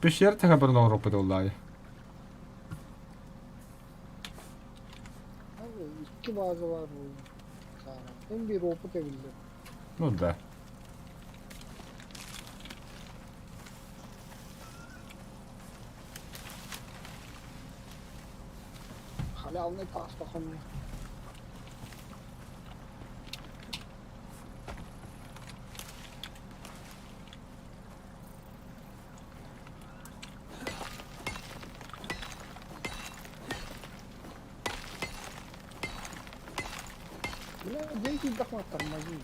B: Пещера тэһэ баран оҥоруохпут буоллаҕа.
A: Икки база баар буолла. Эн биир опыт эбиллэр.
B: Ну да.
A: Халявный паста хомуйа. Бля, деньги дахма тормози.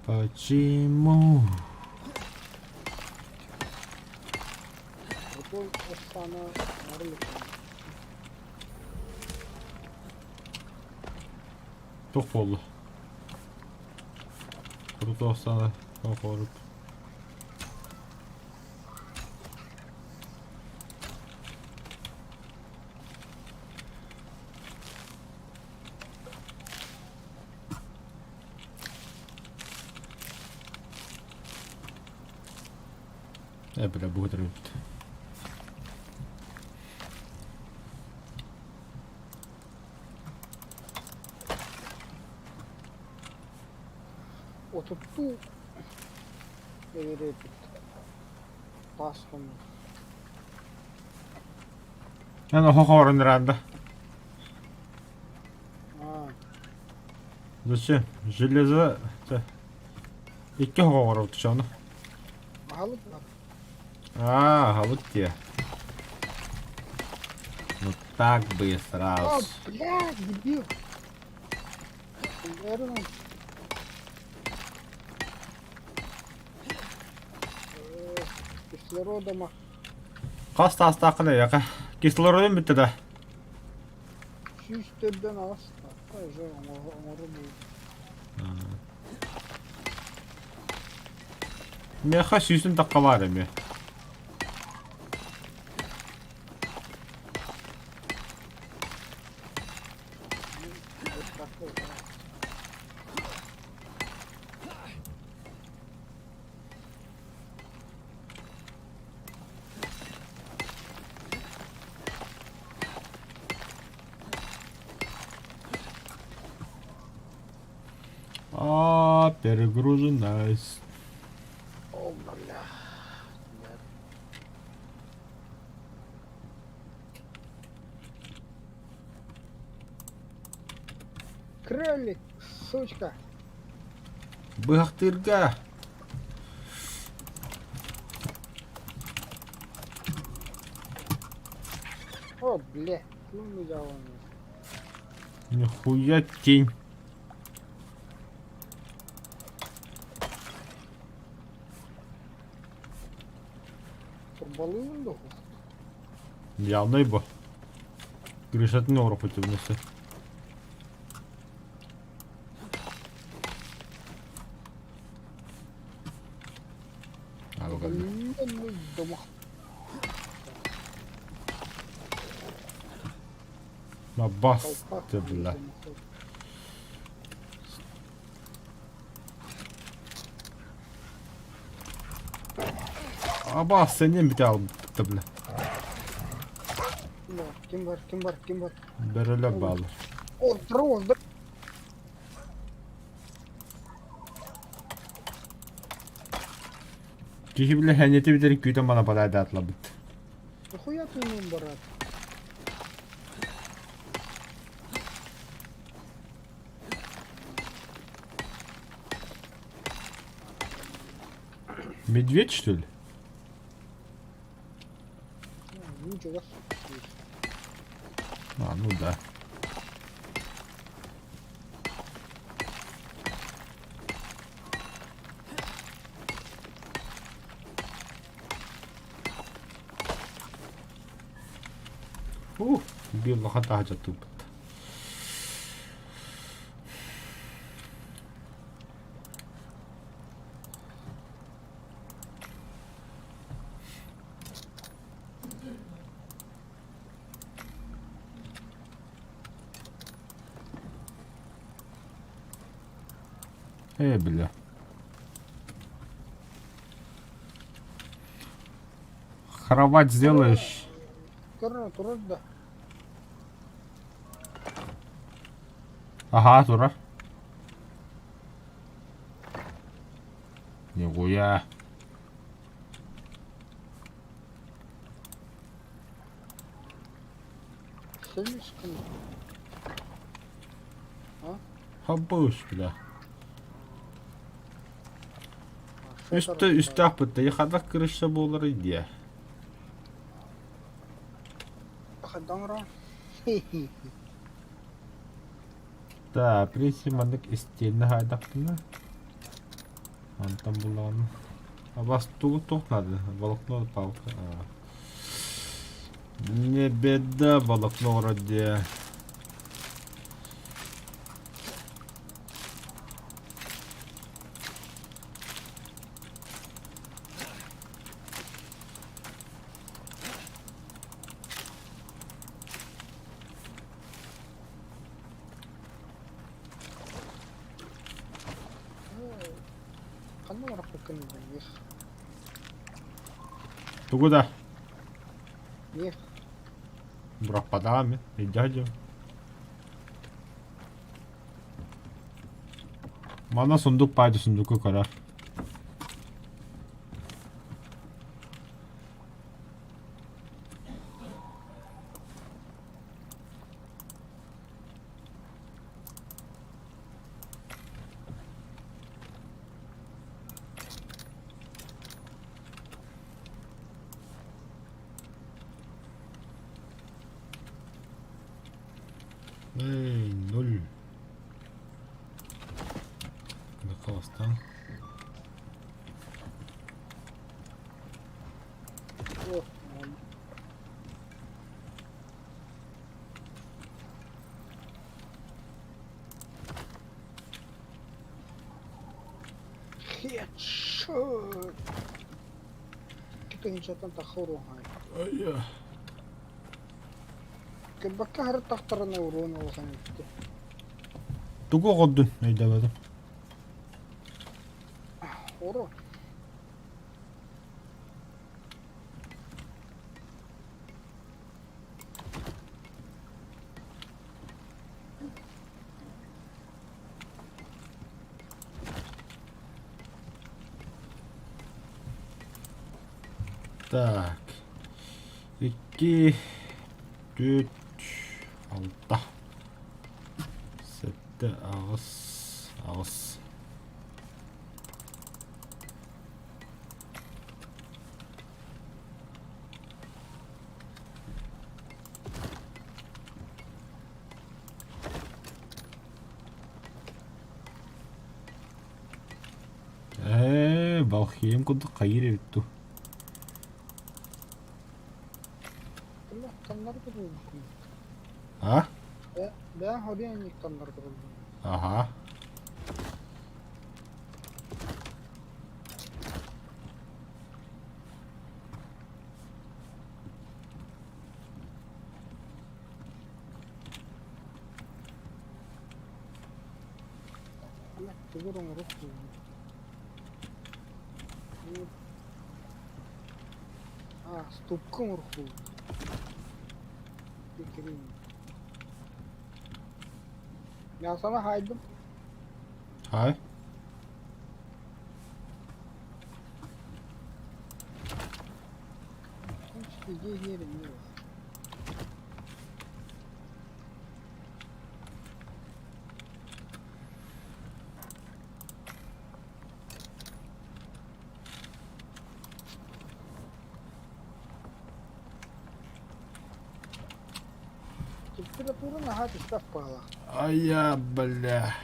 B: Почему?
A: Прикол Оксана Орликова.
B: Туох буолла? Круто Оксана оҕорук. Э, бля, будет рыбит.
A: Отуттуу эбэрээпит таас хомуйар.
B: Эн оһох оҥорон ыраанда.
A: Аа,
B: Зачем? Железо... Икки оһох оҥоробут чону.
A: аһылык бар.
B: Аа, аһылык диэ. Ну так бы
A: А,
B: сразу.
A: блядь, дебил! Наверное. Кислорода ма.
B: Хас таастааххын эйиэхэ. Кислородун бүттэ да.
A: Сүүс төрдөн аҕыста. Уже оҥору
B: Миэхэ сүүсүн тахха баар эмиэ. А, перегруженность.
A: О, бля. Кролик, сучка.
B: Быһахтыырга.
A: О, бля. Ну, мы
B: Нихуя тень.
A: Турбалыын дуо?
B: Явнай бу. Гришатын оҥоро хотубунасы. Бас бля. Абаас сэниэм бүтэ аалбыт бля.
A: Ким бар, ким бар, ким бар?
B: Бөрөлөр бааллар.
A: Ордура,
B: Киһи бile хэньэти бүтэр күүтэн бана балайдаатылабыт.
A: Нахуя ты им, брат?
B: Медведь, что ли?
A: чугас.
B: А, ну да. Ух, биир улахан таһырдьа тыыппыт. Ээ, бля. Кровать сделаешь?
A: Көрө турар да.
B: Ага, турар. Нихуя.
A: Слишком.
B: Хабыш, бля. Үстэ үстээх бытта хадах крыша буолар идея.
A: Хайдах
B: Да, в принципе, маннык истиэнэ хаайдахпына. Онтон булаҕын. А вас тугу туох надо? Волокно, палка. А. Не беда, волокно вроде.
A: Ханна барахпыккын миэх.
B: Тугу да?
A: Миэх.
B: Бырахпатаҕым мин. Дядя. Манна сундук паайда сундуку көрөр. Эй, ноль. Холостан.
A: О, Хедшот! Кытыгынчаттан тахса уруһай. Кырбакка харыттахтарына уруон улахан эбит.
B: Тугу оҕордун өйдөөбөтүм.
A: Оро.
B: Так. Икки, түөрт, алта, сэттэ, аҕыс, аҕыс. Ээ, Балхием курдук хайыыр эбит дуу. А? Аха.
A: Мясоны хаайдым.
B: Хаай.
A: Температура наһаа түспэт баҕалаах.
B: Айа, бля.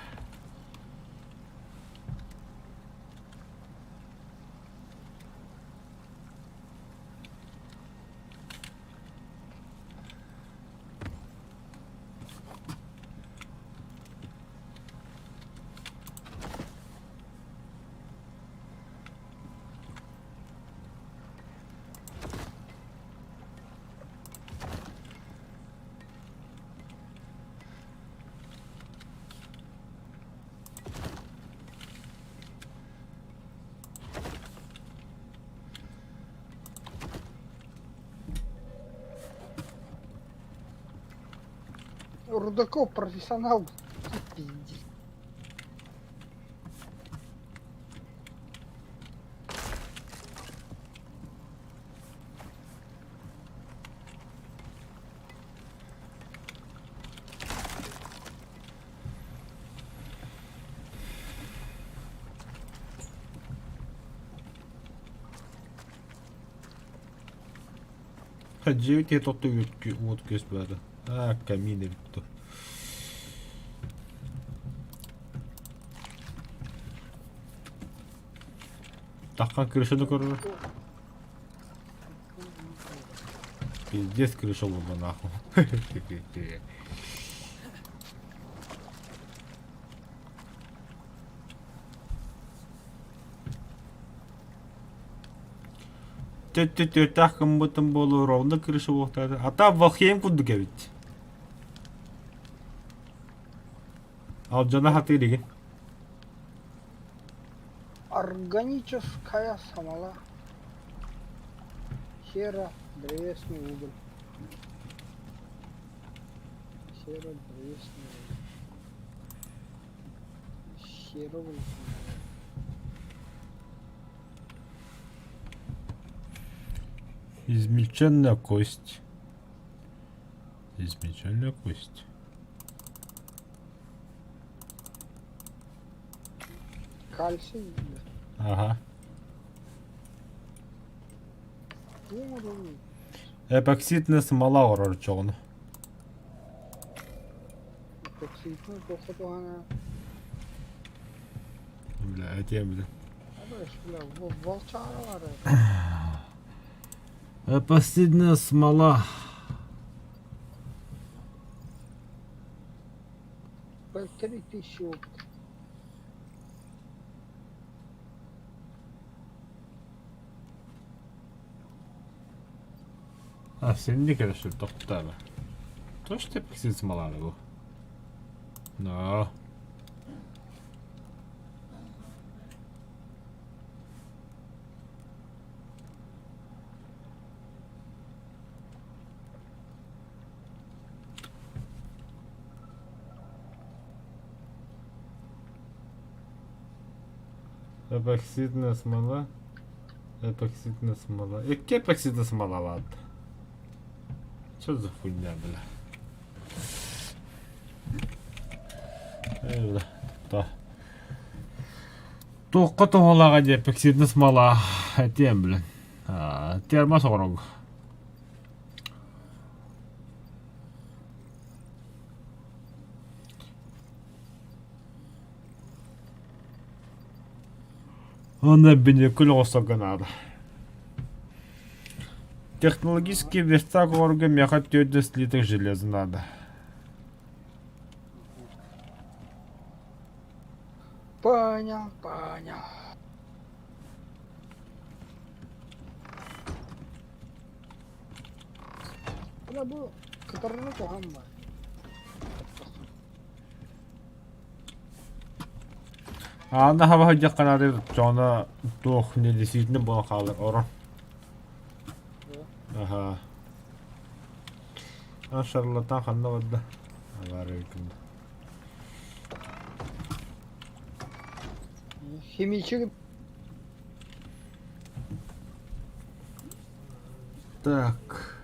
A: Рудаков профессионал пиздец.
B: Дьиэбит иһэ тотто уот күөс баара. Аа, камин эбит дуо. Таххан крышаны көрөр. Пиздец крыша буолла нахуй. Түөртээх гыммытым буолуо ровно крыша буолуохтаах. А там Валхейм курдук эбит. Алдьана сатыыр игин.
A: Органическая смола. Сера, древесный уголь. Сера, древесный уголь. Сера, уголь.
B: Измельченная кость. Измельченная кость.
A: Кальций.
B: Ага. Эпоксидная смола оҥорор чоҕуну.
A: Эпоксидный туохха туһана
B: Бля, этиэм бля.
A: Бля, волчара бар.
B: Эпоксидная смола.
A: 3000 опыт.
B: А, сен не короче, тоқтады. Точно эпоксид смола бу? Но. Эпоксидная смола. Эпоксидная смола. Икки эпоксидная смола ладно. Что за хуйня, бля? Э, бля, та. Туохха туһалааҕа диэ эпоксидная смола этиэм, блин. Термос оҕорог. Уонна биникүл оҥосторго наада. Технологический верстак оҥорорго миэхэ түөрт слиток железа наада.
A: Понял, понял. Бля, бу кытарыны куһаҕан баар.
B: Аана хаба сылдьахха наада дьоно туох не действительно буолан хаалар орон. Аха. А шарлатан ханна барда? Авария кында.
A: Химичик
B: Так.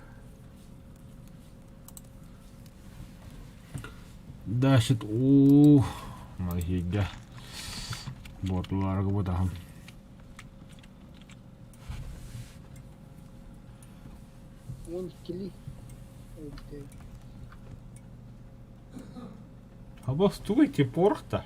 B: Дальше, уу, Мархига. Буотуларга бутаһым.
A: 12-ли.
B: Абас тугуй ти порох-то?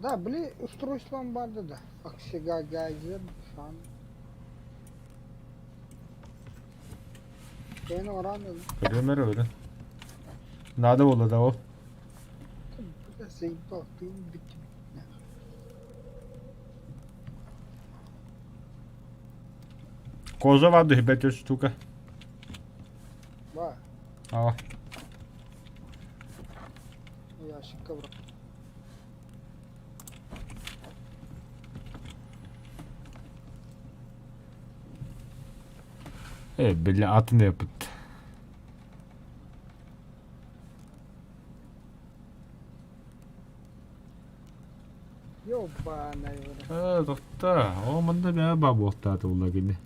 A: Да, били устройством барды да. Оксигагазер, сан. Кэйин оран
B: Көрүөм эрэ өрө. Наада буолла да ол.
A: Заебал, ты убить меня.
B: Кожа баар түһүбэт штука.
A: Ба,
B: Аа.
A: ящикка бырах.
B: Э, били атын эпит.
A: Ёбаный в рот.
B: Э, тохта. О, манна бэйэ баа буолтаата була кини.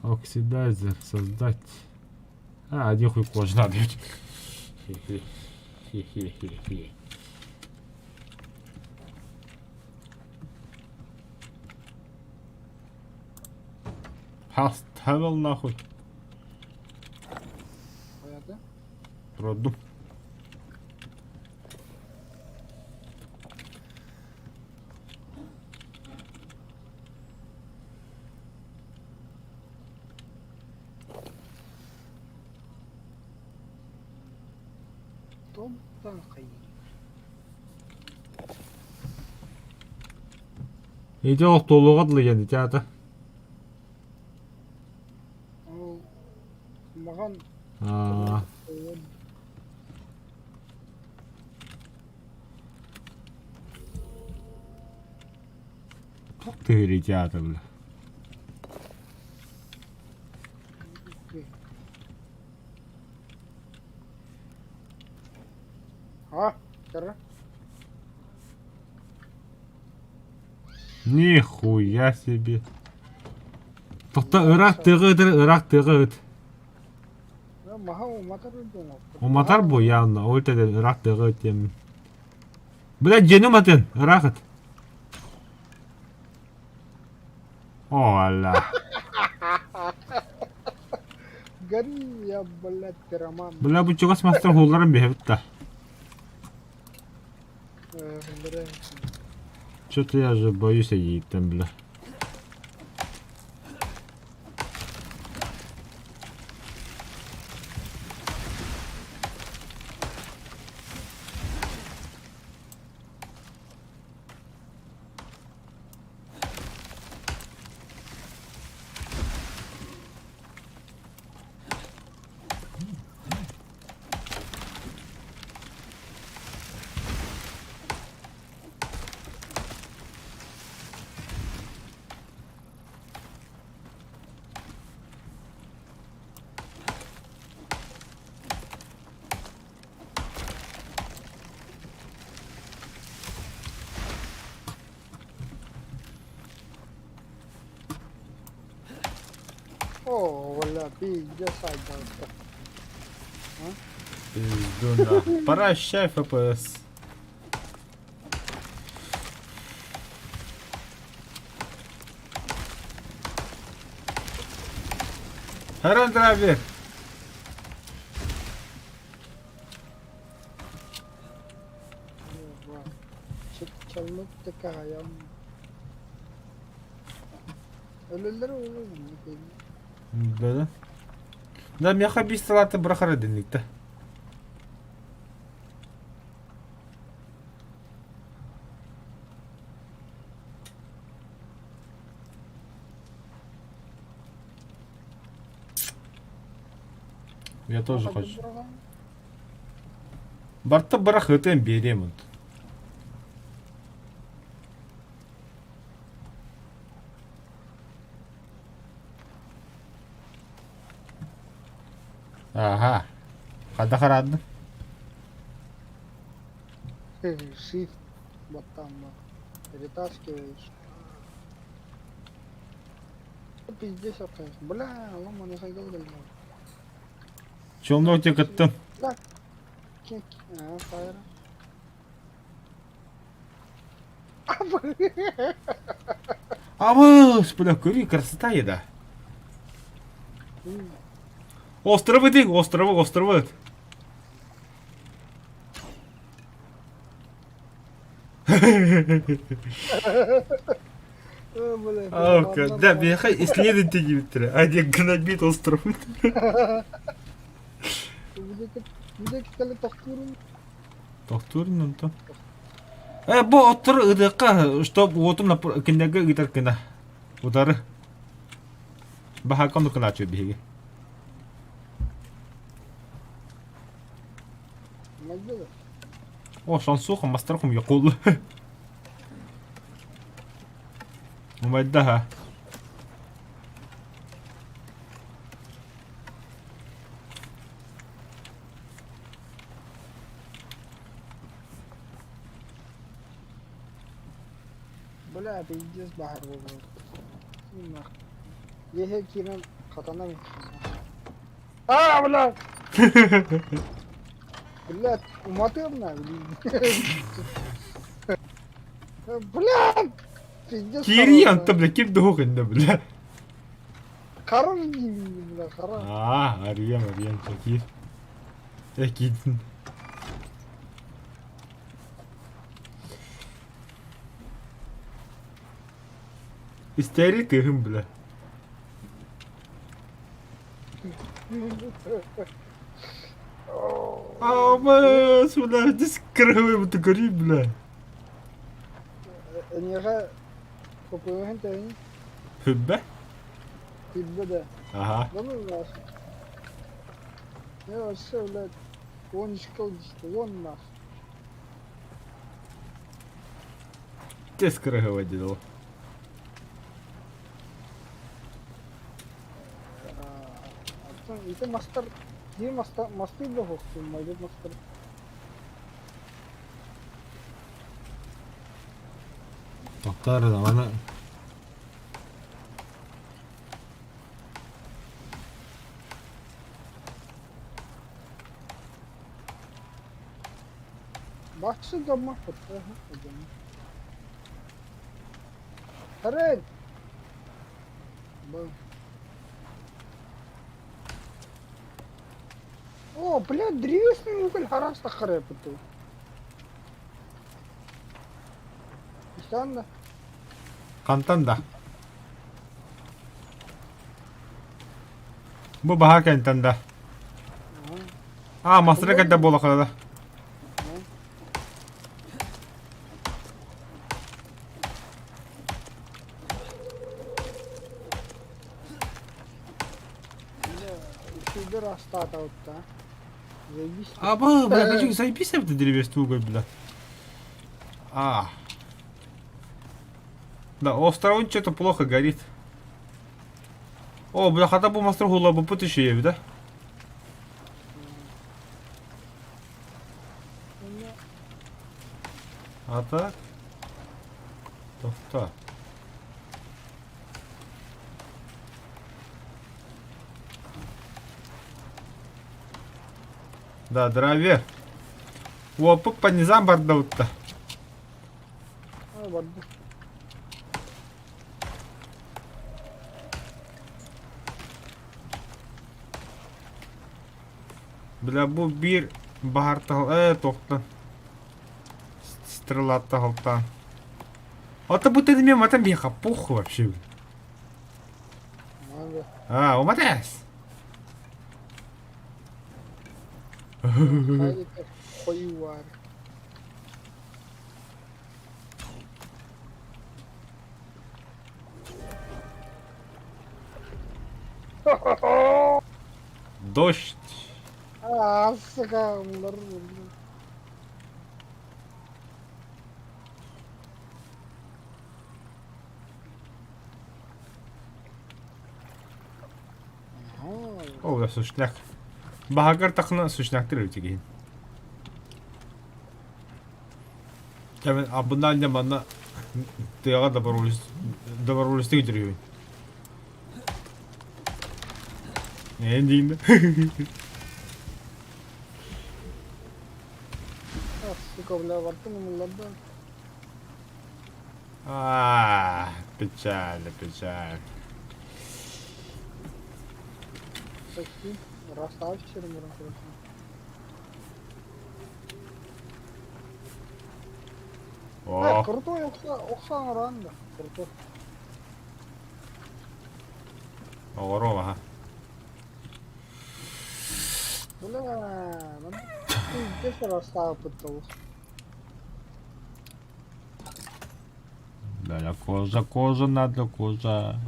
B: Оксидайзер создать. А, один хуй кожа надо. Хе-хе-хе-хе-хе. Поставил нахуй.
A: Хайата?
B: Продум.
A: Томтан хайыы.
B: Ити охтуолуга дылы диэн ити аата.
A: Ол маҕан
B: Аа. Туох тыһыр ити аата бile.
A: А, кара.
B: Нихуя себе. Тохто ыраах тыаҕа ытыр, ыраах тыаҕа ыт.
A: Маһа уматар дьоҥо.
B: Уматар бу явно, ол теден ыраах тыаҕа ыт диэммин. Бля, дьиэни уматын, ыраах ыт. О, Аллах.
A: Гори, я, блядь, пироман.
B: Бля, бу чугас мастар хуулларын биһэбит да.
A: Бля.
B: Что-то я же боюсь эйииттэн, бля.
A: О, бля, пиздец, айдалка.
B: Пизду нахуй. Прощай, ФПС. Харандрави!
A: Чаллык такая. Өлөлөр өлөр
B: Да. Да, меха бисталаты брахара денникта. Я тоже хочу. Барта барах ытын берем. Ага. Хада харадды.
A: Shift вот там перетаскиваешь. Пиздец, бля, ломаный хайдал, бля.
B: Челнок тебе кыттым.
A: Да. Кек. А, фаера.
B: Абыс, бля, көри, красота еда. Островы дии, островы, островы. Да, биһиэхэ исследователь диэбиттэрэ, а не гнобит остров. Тохтуурун онтон. Э, бу оттору ыытыахха, чтоб уотун кинилэргэ ыытар гына. Утары. Баһаакка оннук гынааччы биһиги. О, шансуха, мастархум якул. Умайдаха.
A: Бля, пиздец баһар буолбут. Еһе киирэн хатанар. А, бля! Блядь, уматыам на, Блядь! Пиздец.
B: Киирии онто, бля, ким дуһук иннэ, бля.
A: Хорош бля, хорош.
B: А, арыйам, арыйам, чакир. Э, киирдин. Истээри тыаһым, бля. Аамас, бля, здесь крылы вот гори, бля.
A: Эйиэхэ копуйуһун тэйин
B: Хүббэ?
A: киирдэ да.
B: Ага.
A: Да ну нахуй. Я вообще, блядь, вон искал, вон нахуй.
B: Тез кырыһыба дии
A: Оттон ити мастар биир маста мастыы да суохтуун майгыт мастар.
B: Токтор даҕаны
A: Бахсы дома Харен! Был. О, блядь, древесный уголь хараста харепыту. Странно.
B: Хантан да? Бу баһаа кэнтэн да. А, мастера кэнтэн буолахара да.
A: Үчүгэй астаатабыт Заебись.
B: Аба, бля, хочу заебись это древесный уголь, бля. А. Да, островын что-то плохо горит. О, бля, хата бу мастер хула бу путешествие, да? А так? Тохто. Да, драйвер. Уоппут по низам бардабытта.
A: Барда.
B: Бля, бу биир баһар э тохтон. Стрелатта халтаан. Ото бу тэнимиэ матан биһиэхэ похуй вообще. А, уматас.
A: Хойуар.
B: Дождь.
A: А, сука,
B: Ол да сушняк. Баһагар тахына сушняктыр өтүгин. Кәмен абынан да манна тыаҕа доброволец жүрүбүн. Эн дейм да.
A: Сука, бля, бартым умулларда.
B: А, печально, печально.
A: Почти. Расставь сирин көрөсүн.
B: О,
A: Крутой охсан уран да. Крутой.
B: оҕоруом аха.
A: Бля, ну пиздец расставпыт
B: Бля, кожа, кожа надо, кожа.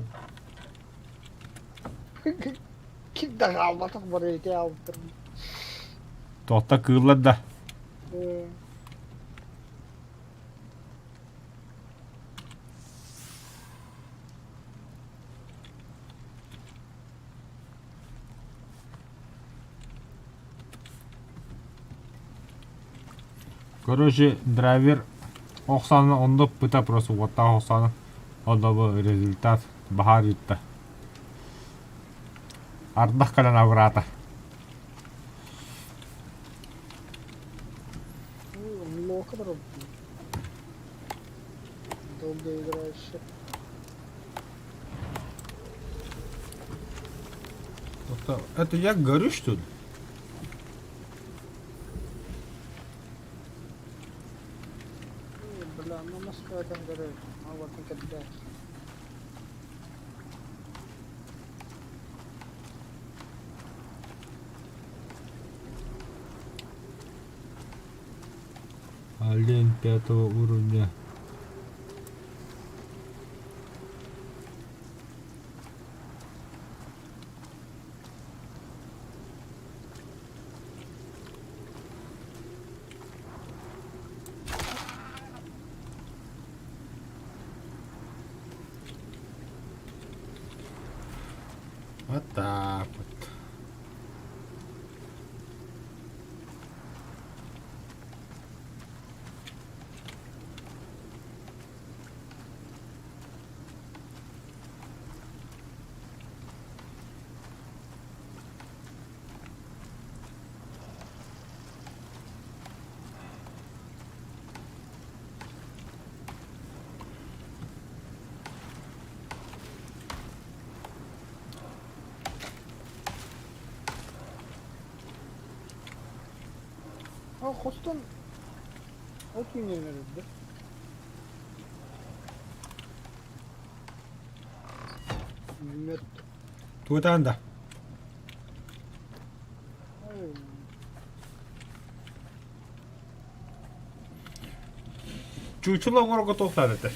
A: Ким да хаалбатах бары ити аалбыттар.
B: Туохта кыыллар да. Короче, драйвер ох сааны онно пыта просто уоттаах ох сааны онно результат баһаар ыытта. Ардах кэлэн абыраата.
A: Лоха долгоиграющий.
B: Это я горю, что ли?
A: Бля, ну Москва это горит. А вот никогда.
B: Олень пятого уровня. Вот так вот.
A: А хостон от үүнэн да? Мөт.
B: Туутаан да. Чуучула оҥорорго туохтаан этэ?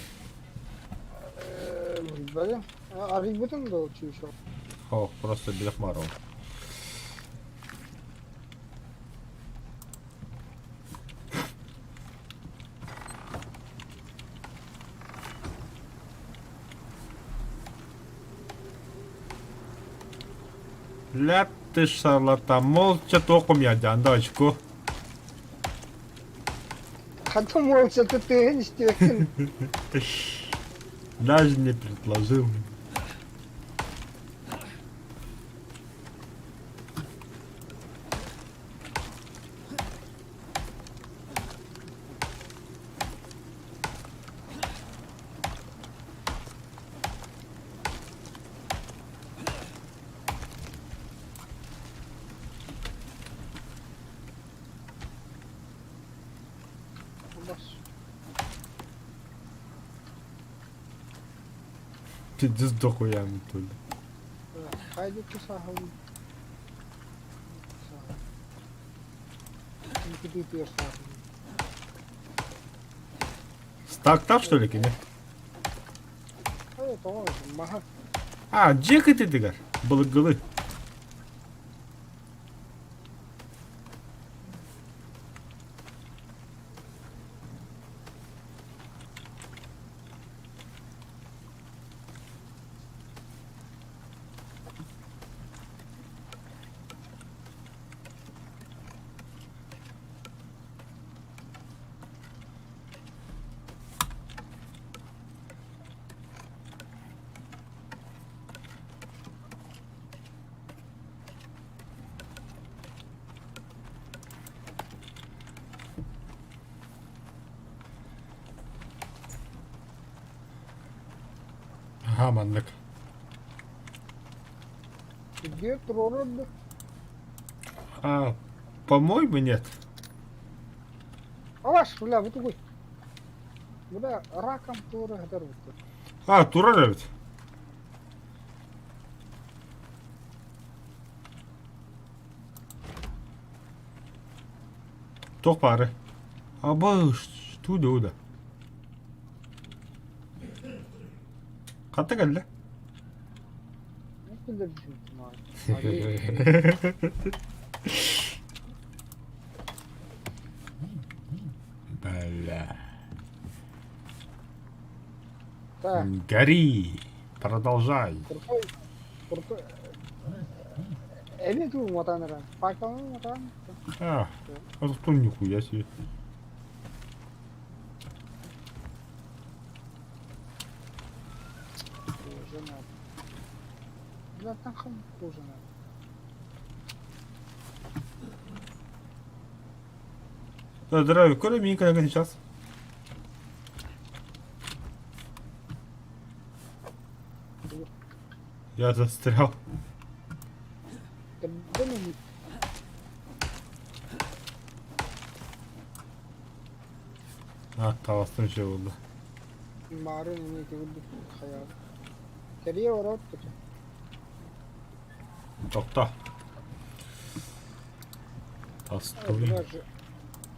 A: Бale. Арыйбытын да чуучула.
B: О, просто билэх маарон. Ля ты шарлатан, молча током я дочку.
A: Хантан молча ты тыгын истибэккин.
B: Даже не предложил. Пиздец дохуя тут.
A: Хайди тусахал.
B: Стак там что ли, кини? А, дьиэ кытыытыгар, былыргылыы. Аһаа маннык.
A: Где туруорар
B: А, по-моему, нет.
A: Алаш, бля, бу тугуй? Бля, раком туора сытар бутта.
B: А, турар эбит. Туох баары? Аба, что да? Хата кэллэ? Бля.
A: Так.
B: Гори. Продолжай.
A: Крутой, крутой. Эми туу матан эрэ. Факелы матан.
B: А, а тут нихуя себе.
A: Уже надо. Бля, там хам тоже надо.
B: Да, здравия, коли мини когда сейчас. Я застрял. А, таластым şey oldu.
A: Марын эмиэ кэбирбит хайаан. Кэрийэ барабыт кэтэ.
B: Тохто. Тастуй.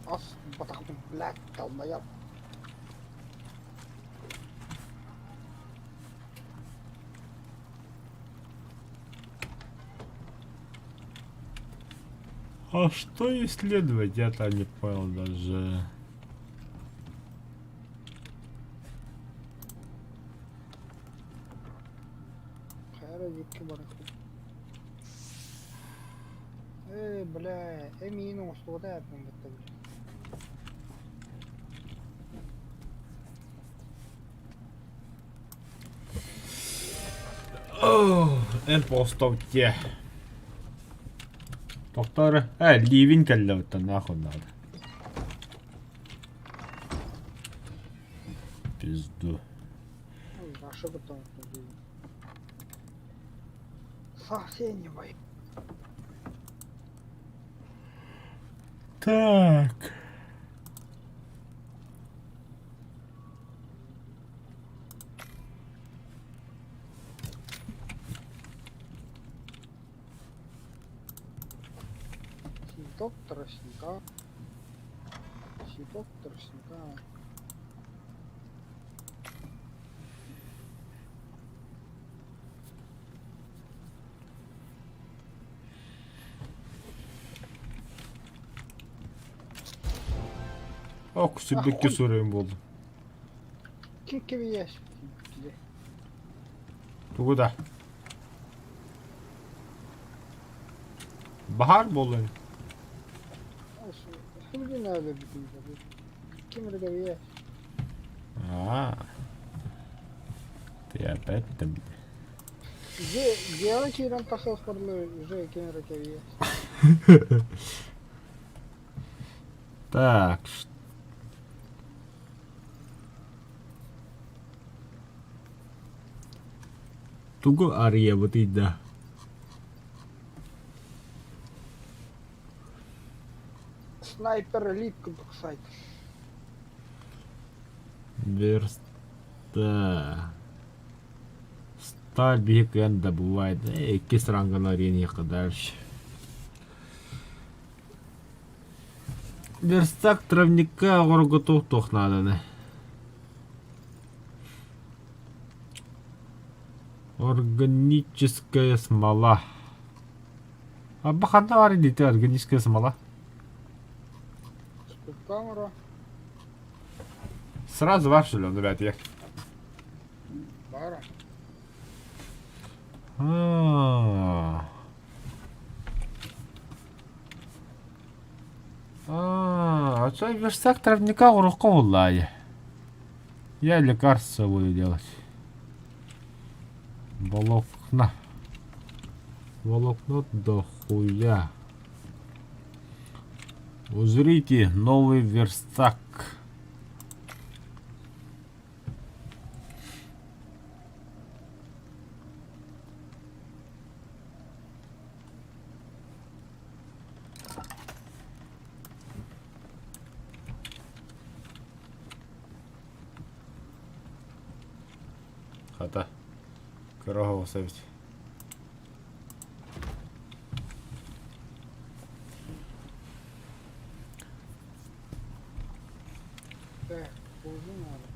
A: Ас батахпын, блядь, долбоёб.
B: А что исследовать, я-то не понял даже.
A: Хайа дьикки барахпын. Ээ, бля, эмиин оҥостубата эппин бытта били.
B: Эн постовте. Тохтор, э, ливень кэллэбиттэн нахуй надо. Пизду.
A: Раша потом Совсем не боюсь.
B: Так.
A: Цветок тростника. Цветок тростника.
B: Ок, сүрбэккэ суурайын буоллум.
A: Ким кэбиэс?
B: Тугу да? Баһаар буоллун.
A: Ким эрэ
B: А. Ты опять там.
A: Дьиэҕэ киирэн тахсыахпарына уже ким эрэ кэбиэс.
B: Так. Тугу арыйабытый да?
A: Снайпер элит курдук сайт.
B: Верста. Сталь биһи кыайан да бывает. Иккис рангын арыйан дальше. Верстак травника оҕоргутуох туох нааданы. Органическая смола. А ханна баар ити органическая смола?
A: Камера.
B: Сразу ваш что ли, ребят, я.
A: Бара.
B: А. А, а что верстак травника урукку буллаайы. Я лекарство буду делать. Волокна. Волокно до хуя. Узрите новый верстак. Хата, кыра оһоҕос эбит.
A: Так, тоже надо.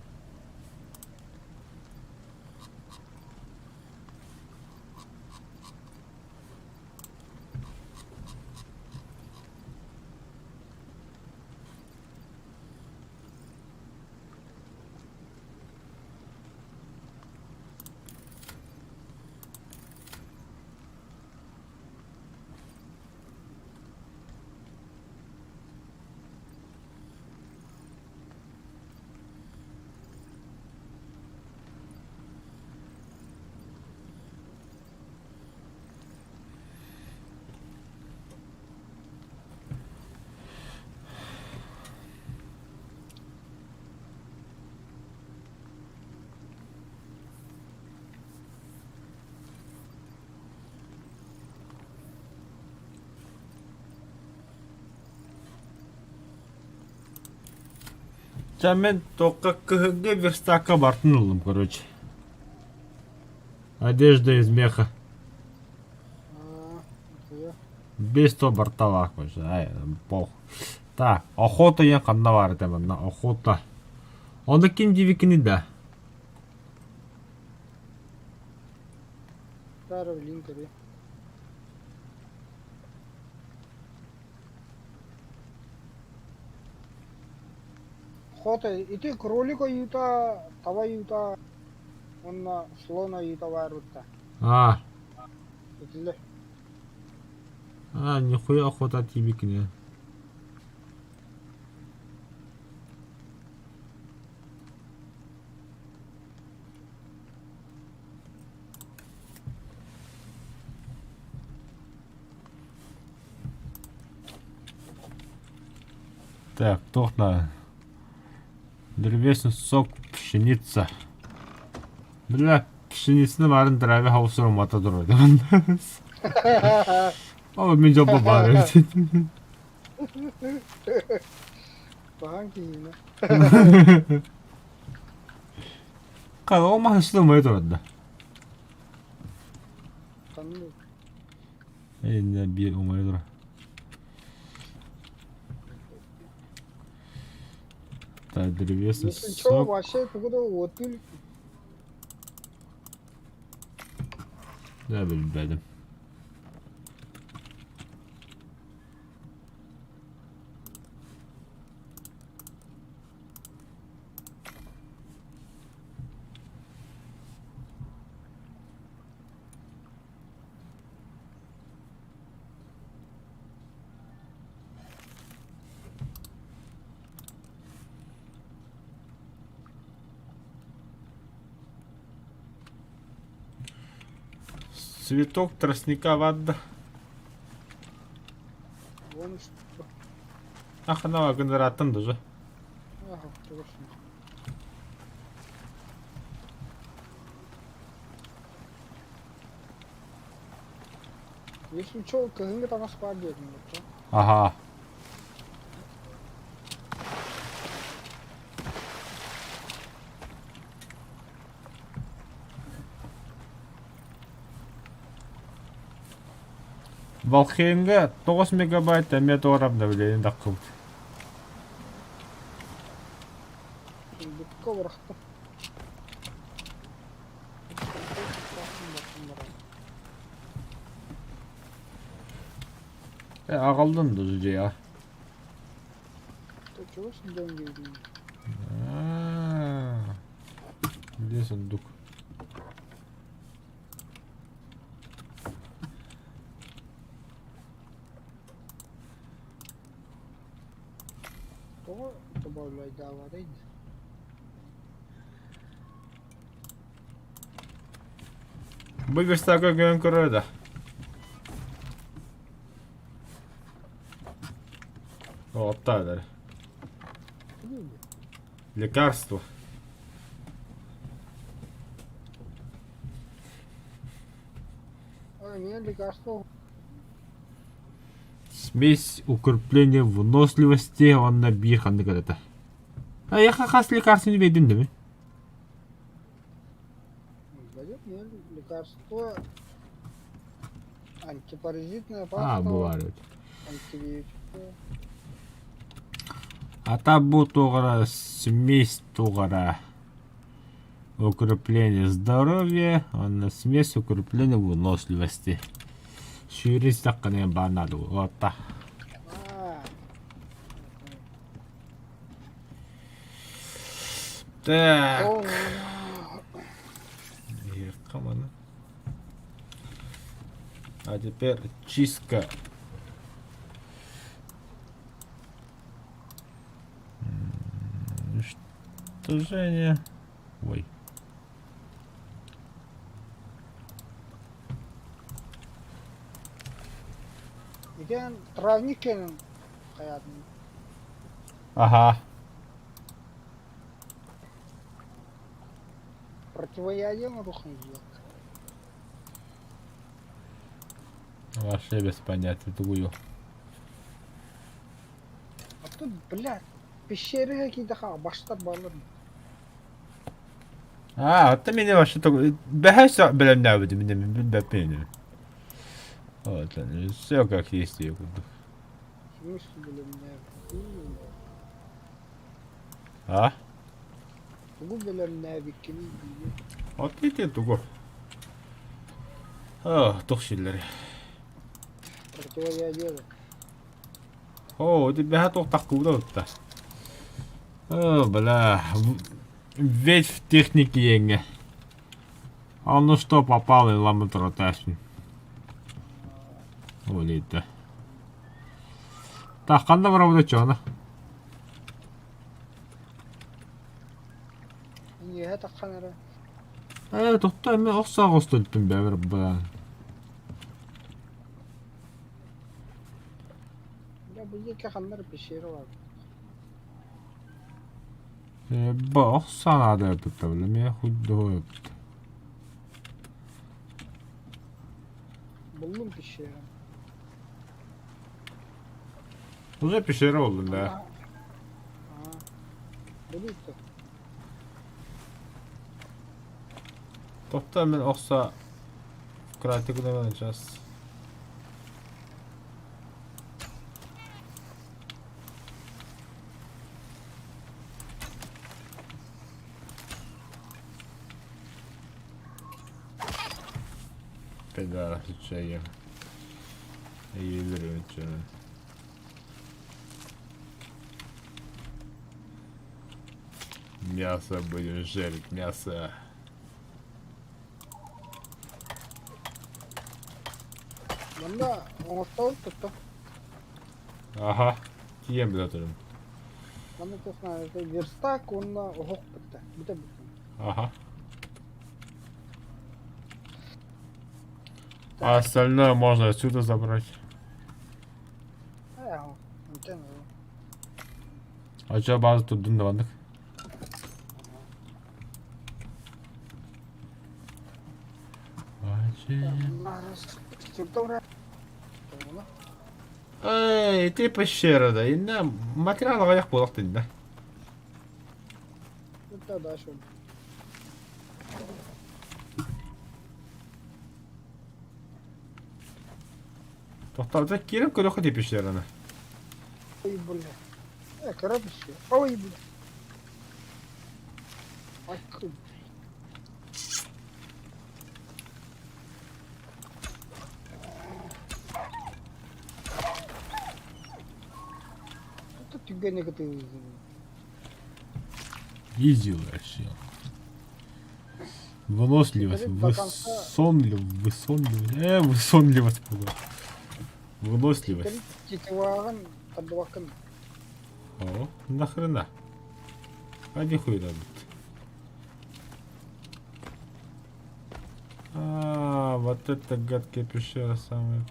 B: Чэ мин туохха кыһыҥҥы верстакка бартын ыллым короче. Одежда из меха. Без то барталаах короче. Ай, пох. Так, охота я ханна баар этэ манна охота. Ону ким диэбиккиний да?
A: Старый линкере. Охота ити кролик ойуута, таба ойуута уонна слон ойуута баар бытта.
B: А,
A: Итилэр.
B: а, нихуя охота тиибиккини. Так, туох наада? Древесный сок, пшеница. Бля, пшеницаны баарын траве хаусыр умата турар. Ол мин дьолбо баар эбит.
A: Баһан киһини.
B: Хара ол маһын умайа турар да.
A: Ханнык?
B: Иннэ биир умайа турар. Так, древесный
A: Если чё,
B: сок.
A: вообще тугу да уотуй.
B: Да, билбэтим. Цветок тростника вадда.
A: Вон что.
B: Аханава генераттан даже.
A: Ага, точно. Если чё, кыһыҥҥы таҥас баар диэтиҥ бачча.
B: Аха. Валхеймҥа 9 мегабайт эмиэ тоҕо обновление таххыбыт.
A: Сундукка бырахтым.
B: Э, аҕаллын да дьиэҕэ.
A: Чего сюда не
B: А, Где сундук?
A: Тоҕо добавляйдаабатай
B: Бу верстакка көөн көрөр да. Оттадар. Лекарство.
A: А, не, лекарство.
B: Смесь укрепления выносливости уонна биир ханнык эрэтэ. А я хас лекарствоны биэрдим дими?
A: Лекарство антипаразитная
B: А,
A: паста,
B: бывает.
A: антибиотик.
B: А бу туох смесь туох укрепление здоровья, уонна смесь укрепления выносливости. Сүүрэн истэххинэ баар наада буолуо
A: А,
B: Так.
A: О,
B: Маны. А теперь чистка. Уничтожение. Ой.
A: Итэн травник кэнэн хайаатын.
B: Ага.
A: Противоядие оҥоруоххун диэх.
B: Вообще без понятия, тугую.
A: А тут, блядь, пещеры какие-то баштар баалар.
B: А, это меня вообще только... Бэхэ бэлэмнээбитим, мин билбэппин. Вот, все как есть я курдук.
A: В смысле бэлэмнээбит?
B: А?
A: Тугу бэлэмнээбиккиний диye.
B: Вот ити тугу. О, туох сииллэр.
A: Противоядие.
B: О, ити бэхэ туох тахкыбыта утта. О, бля. Ведь в технике иэҥҥэ. А ну что попал и ламы туротасын. Ол Так, ханна барабыт оччоҕуна?
A: Иҥиэһэ таххан эрэ.
B: Ээ, тохтоо эмиэ ох саҕа оҕустубуттун бэбэр баан.
A: Бля, бу диэки ханна эрэ пещера баар.
B: Ээ, ох саа наада эбит бля, эмиэ хуйдуһу эбит.
A: Буллум пещера.
B: Уже пещера буллум да.
A: А, Булуйта.
B: Тохтоо мин ох саа кратик гынан сейчас. Пидорас үчүгэйим. Эйиилэр үчүгэй. Мясо будем жарить, мясо.
A: Манна оҥостон тутта.
B: Аха, тиийэн билэ турун.
A: Манна честно, это верстак уонна оһох бытта. Бүтэ бүттүм.
B: Ага. А остальное можно отсюда забрать.
A: Ээ, антенна.
B: А чё база тут дындавандык? Эй, ты пещера да, инна материал аҕыйах буолах да.
A: Это дальше.
B: Тохтоото киирэн көрүөххэ дии пещераны.
A: Ой, бля. Кыра пещера. Ой, бля. Ай, Тут түгэни кытыы.
B: Изи вообще. Выносливость,
A: До конца.
B: высонливость, высонливость, высонливость была. Выносливость.
A: Тетиваҕын тардыбаккын.
B: О, нахрена? А нихуя тут. А, вот это гадкая пещера самая.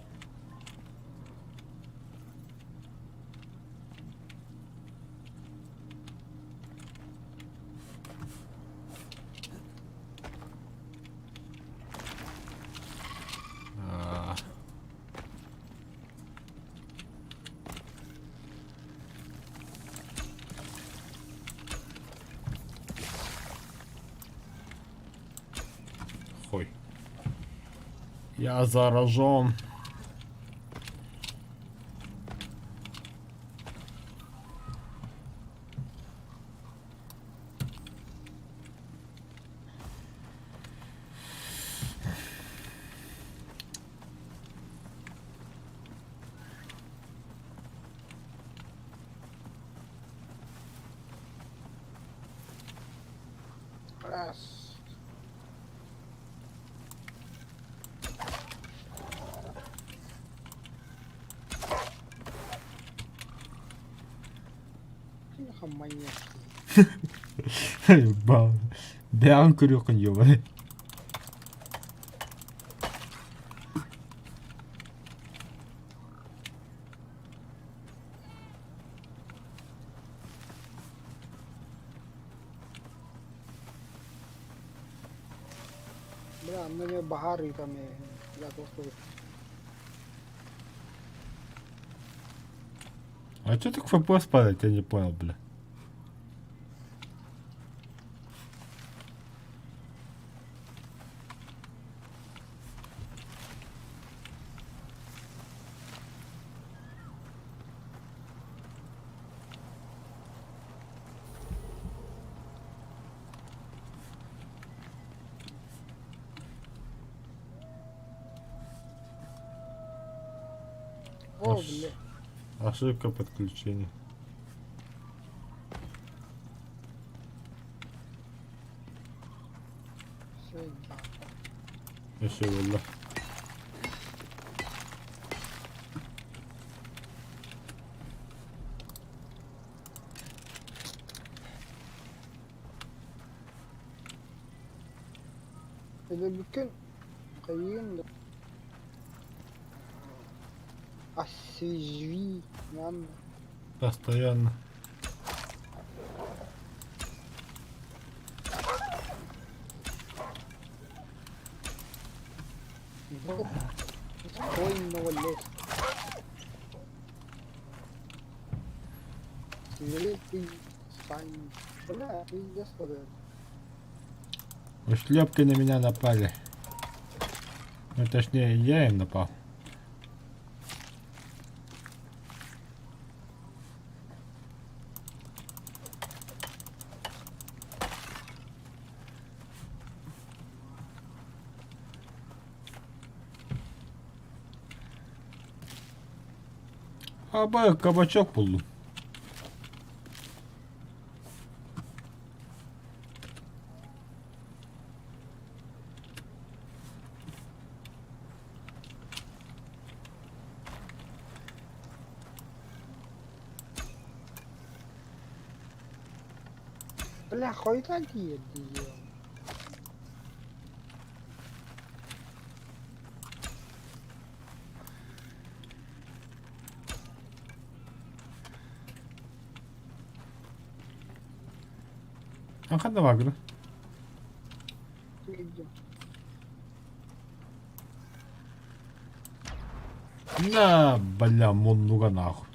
B: А. Хой. Я заражен.
A: Раз. Тихо, маньяки.
B: Бал. Бэҕэҥ көрүөххүн ёбаный.
A: Бля, анна эмиэ баһаар ыытам ээ. Бля, туох да
B: А чё так FPS падает, я не понял, бля.
A: О,
B: Аж.
A: бля.
B: Ошибка подключения.
A: Все, да.
B: Еще было.
A: Өлөрбүккүн хайыын да Освежи нам.
B: Постоянно.
A: Бог хвойного леса. Свирепый сань. Бля, пиздец, что
B: Ушлепки на меня напали. Ну, точнее, я им напал. Аба кабачок buldum.
A: Бля, хойта дии.
B: Ханна багры. На, бля, муннуга нахуй.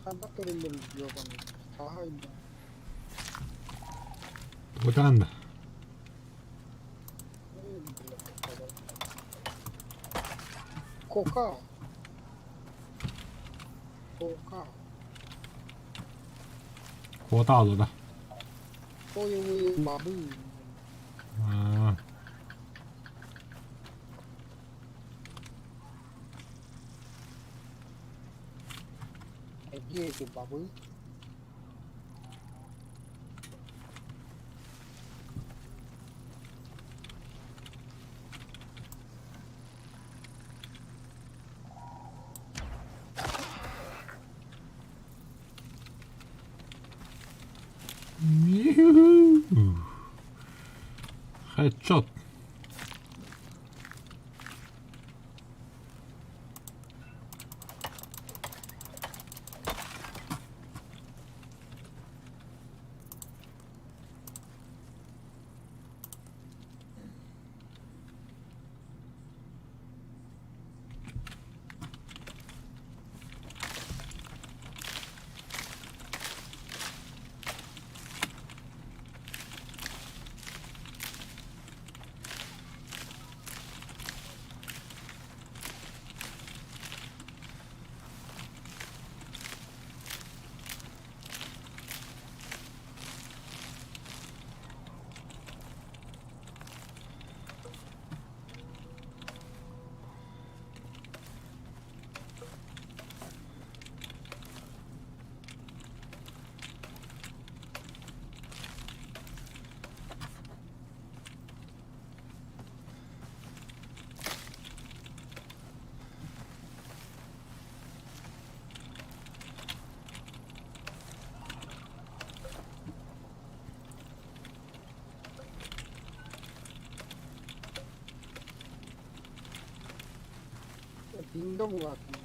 A: Хайдах көрүллэр ёбаный. Саха
B: Бутан.
A: Кока. Кока.
B: Куотаалы да.
A: Соевые бобы.
B: А,
A: Где эти бобы?
B: Headshot.
A: Биндом улаатан.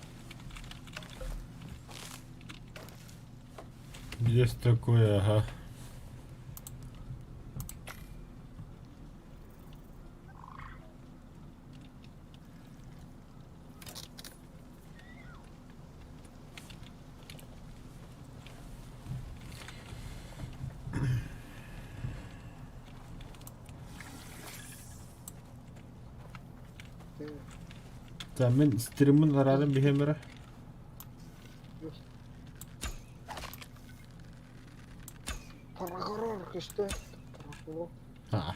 B: Есть такое, ага. Мин стриммин арааран биһиэм эрэ.
A: Прокурор көстө. Прокурор.
B: Аа.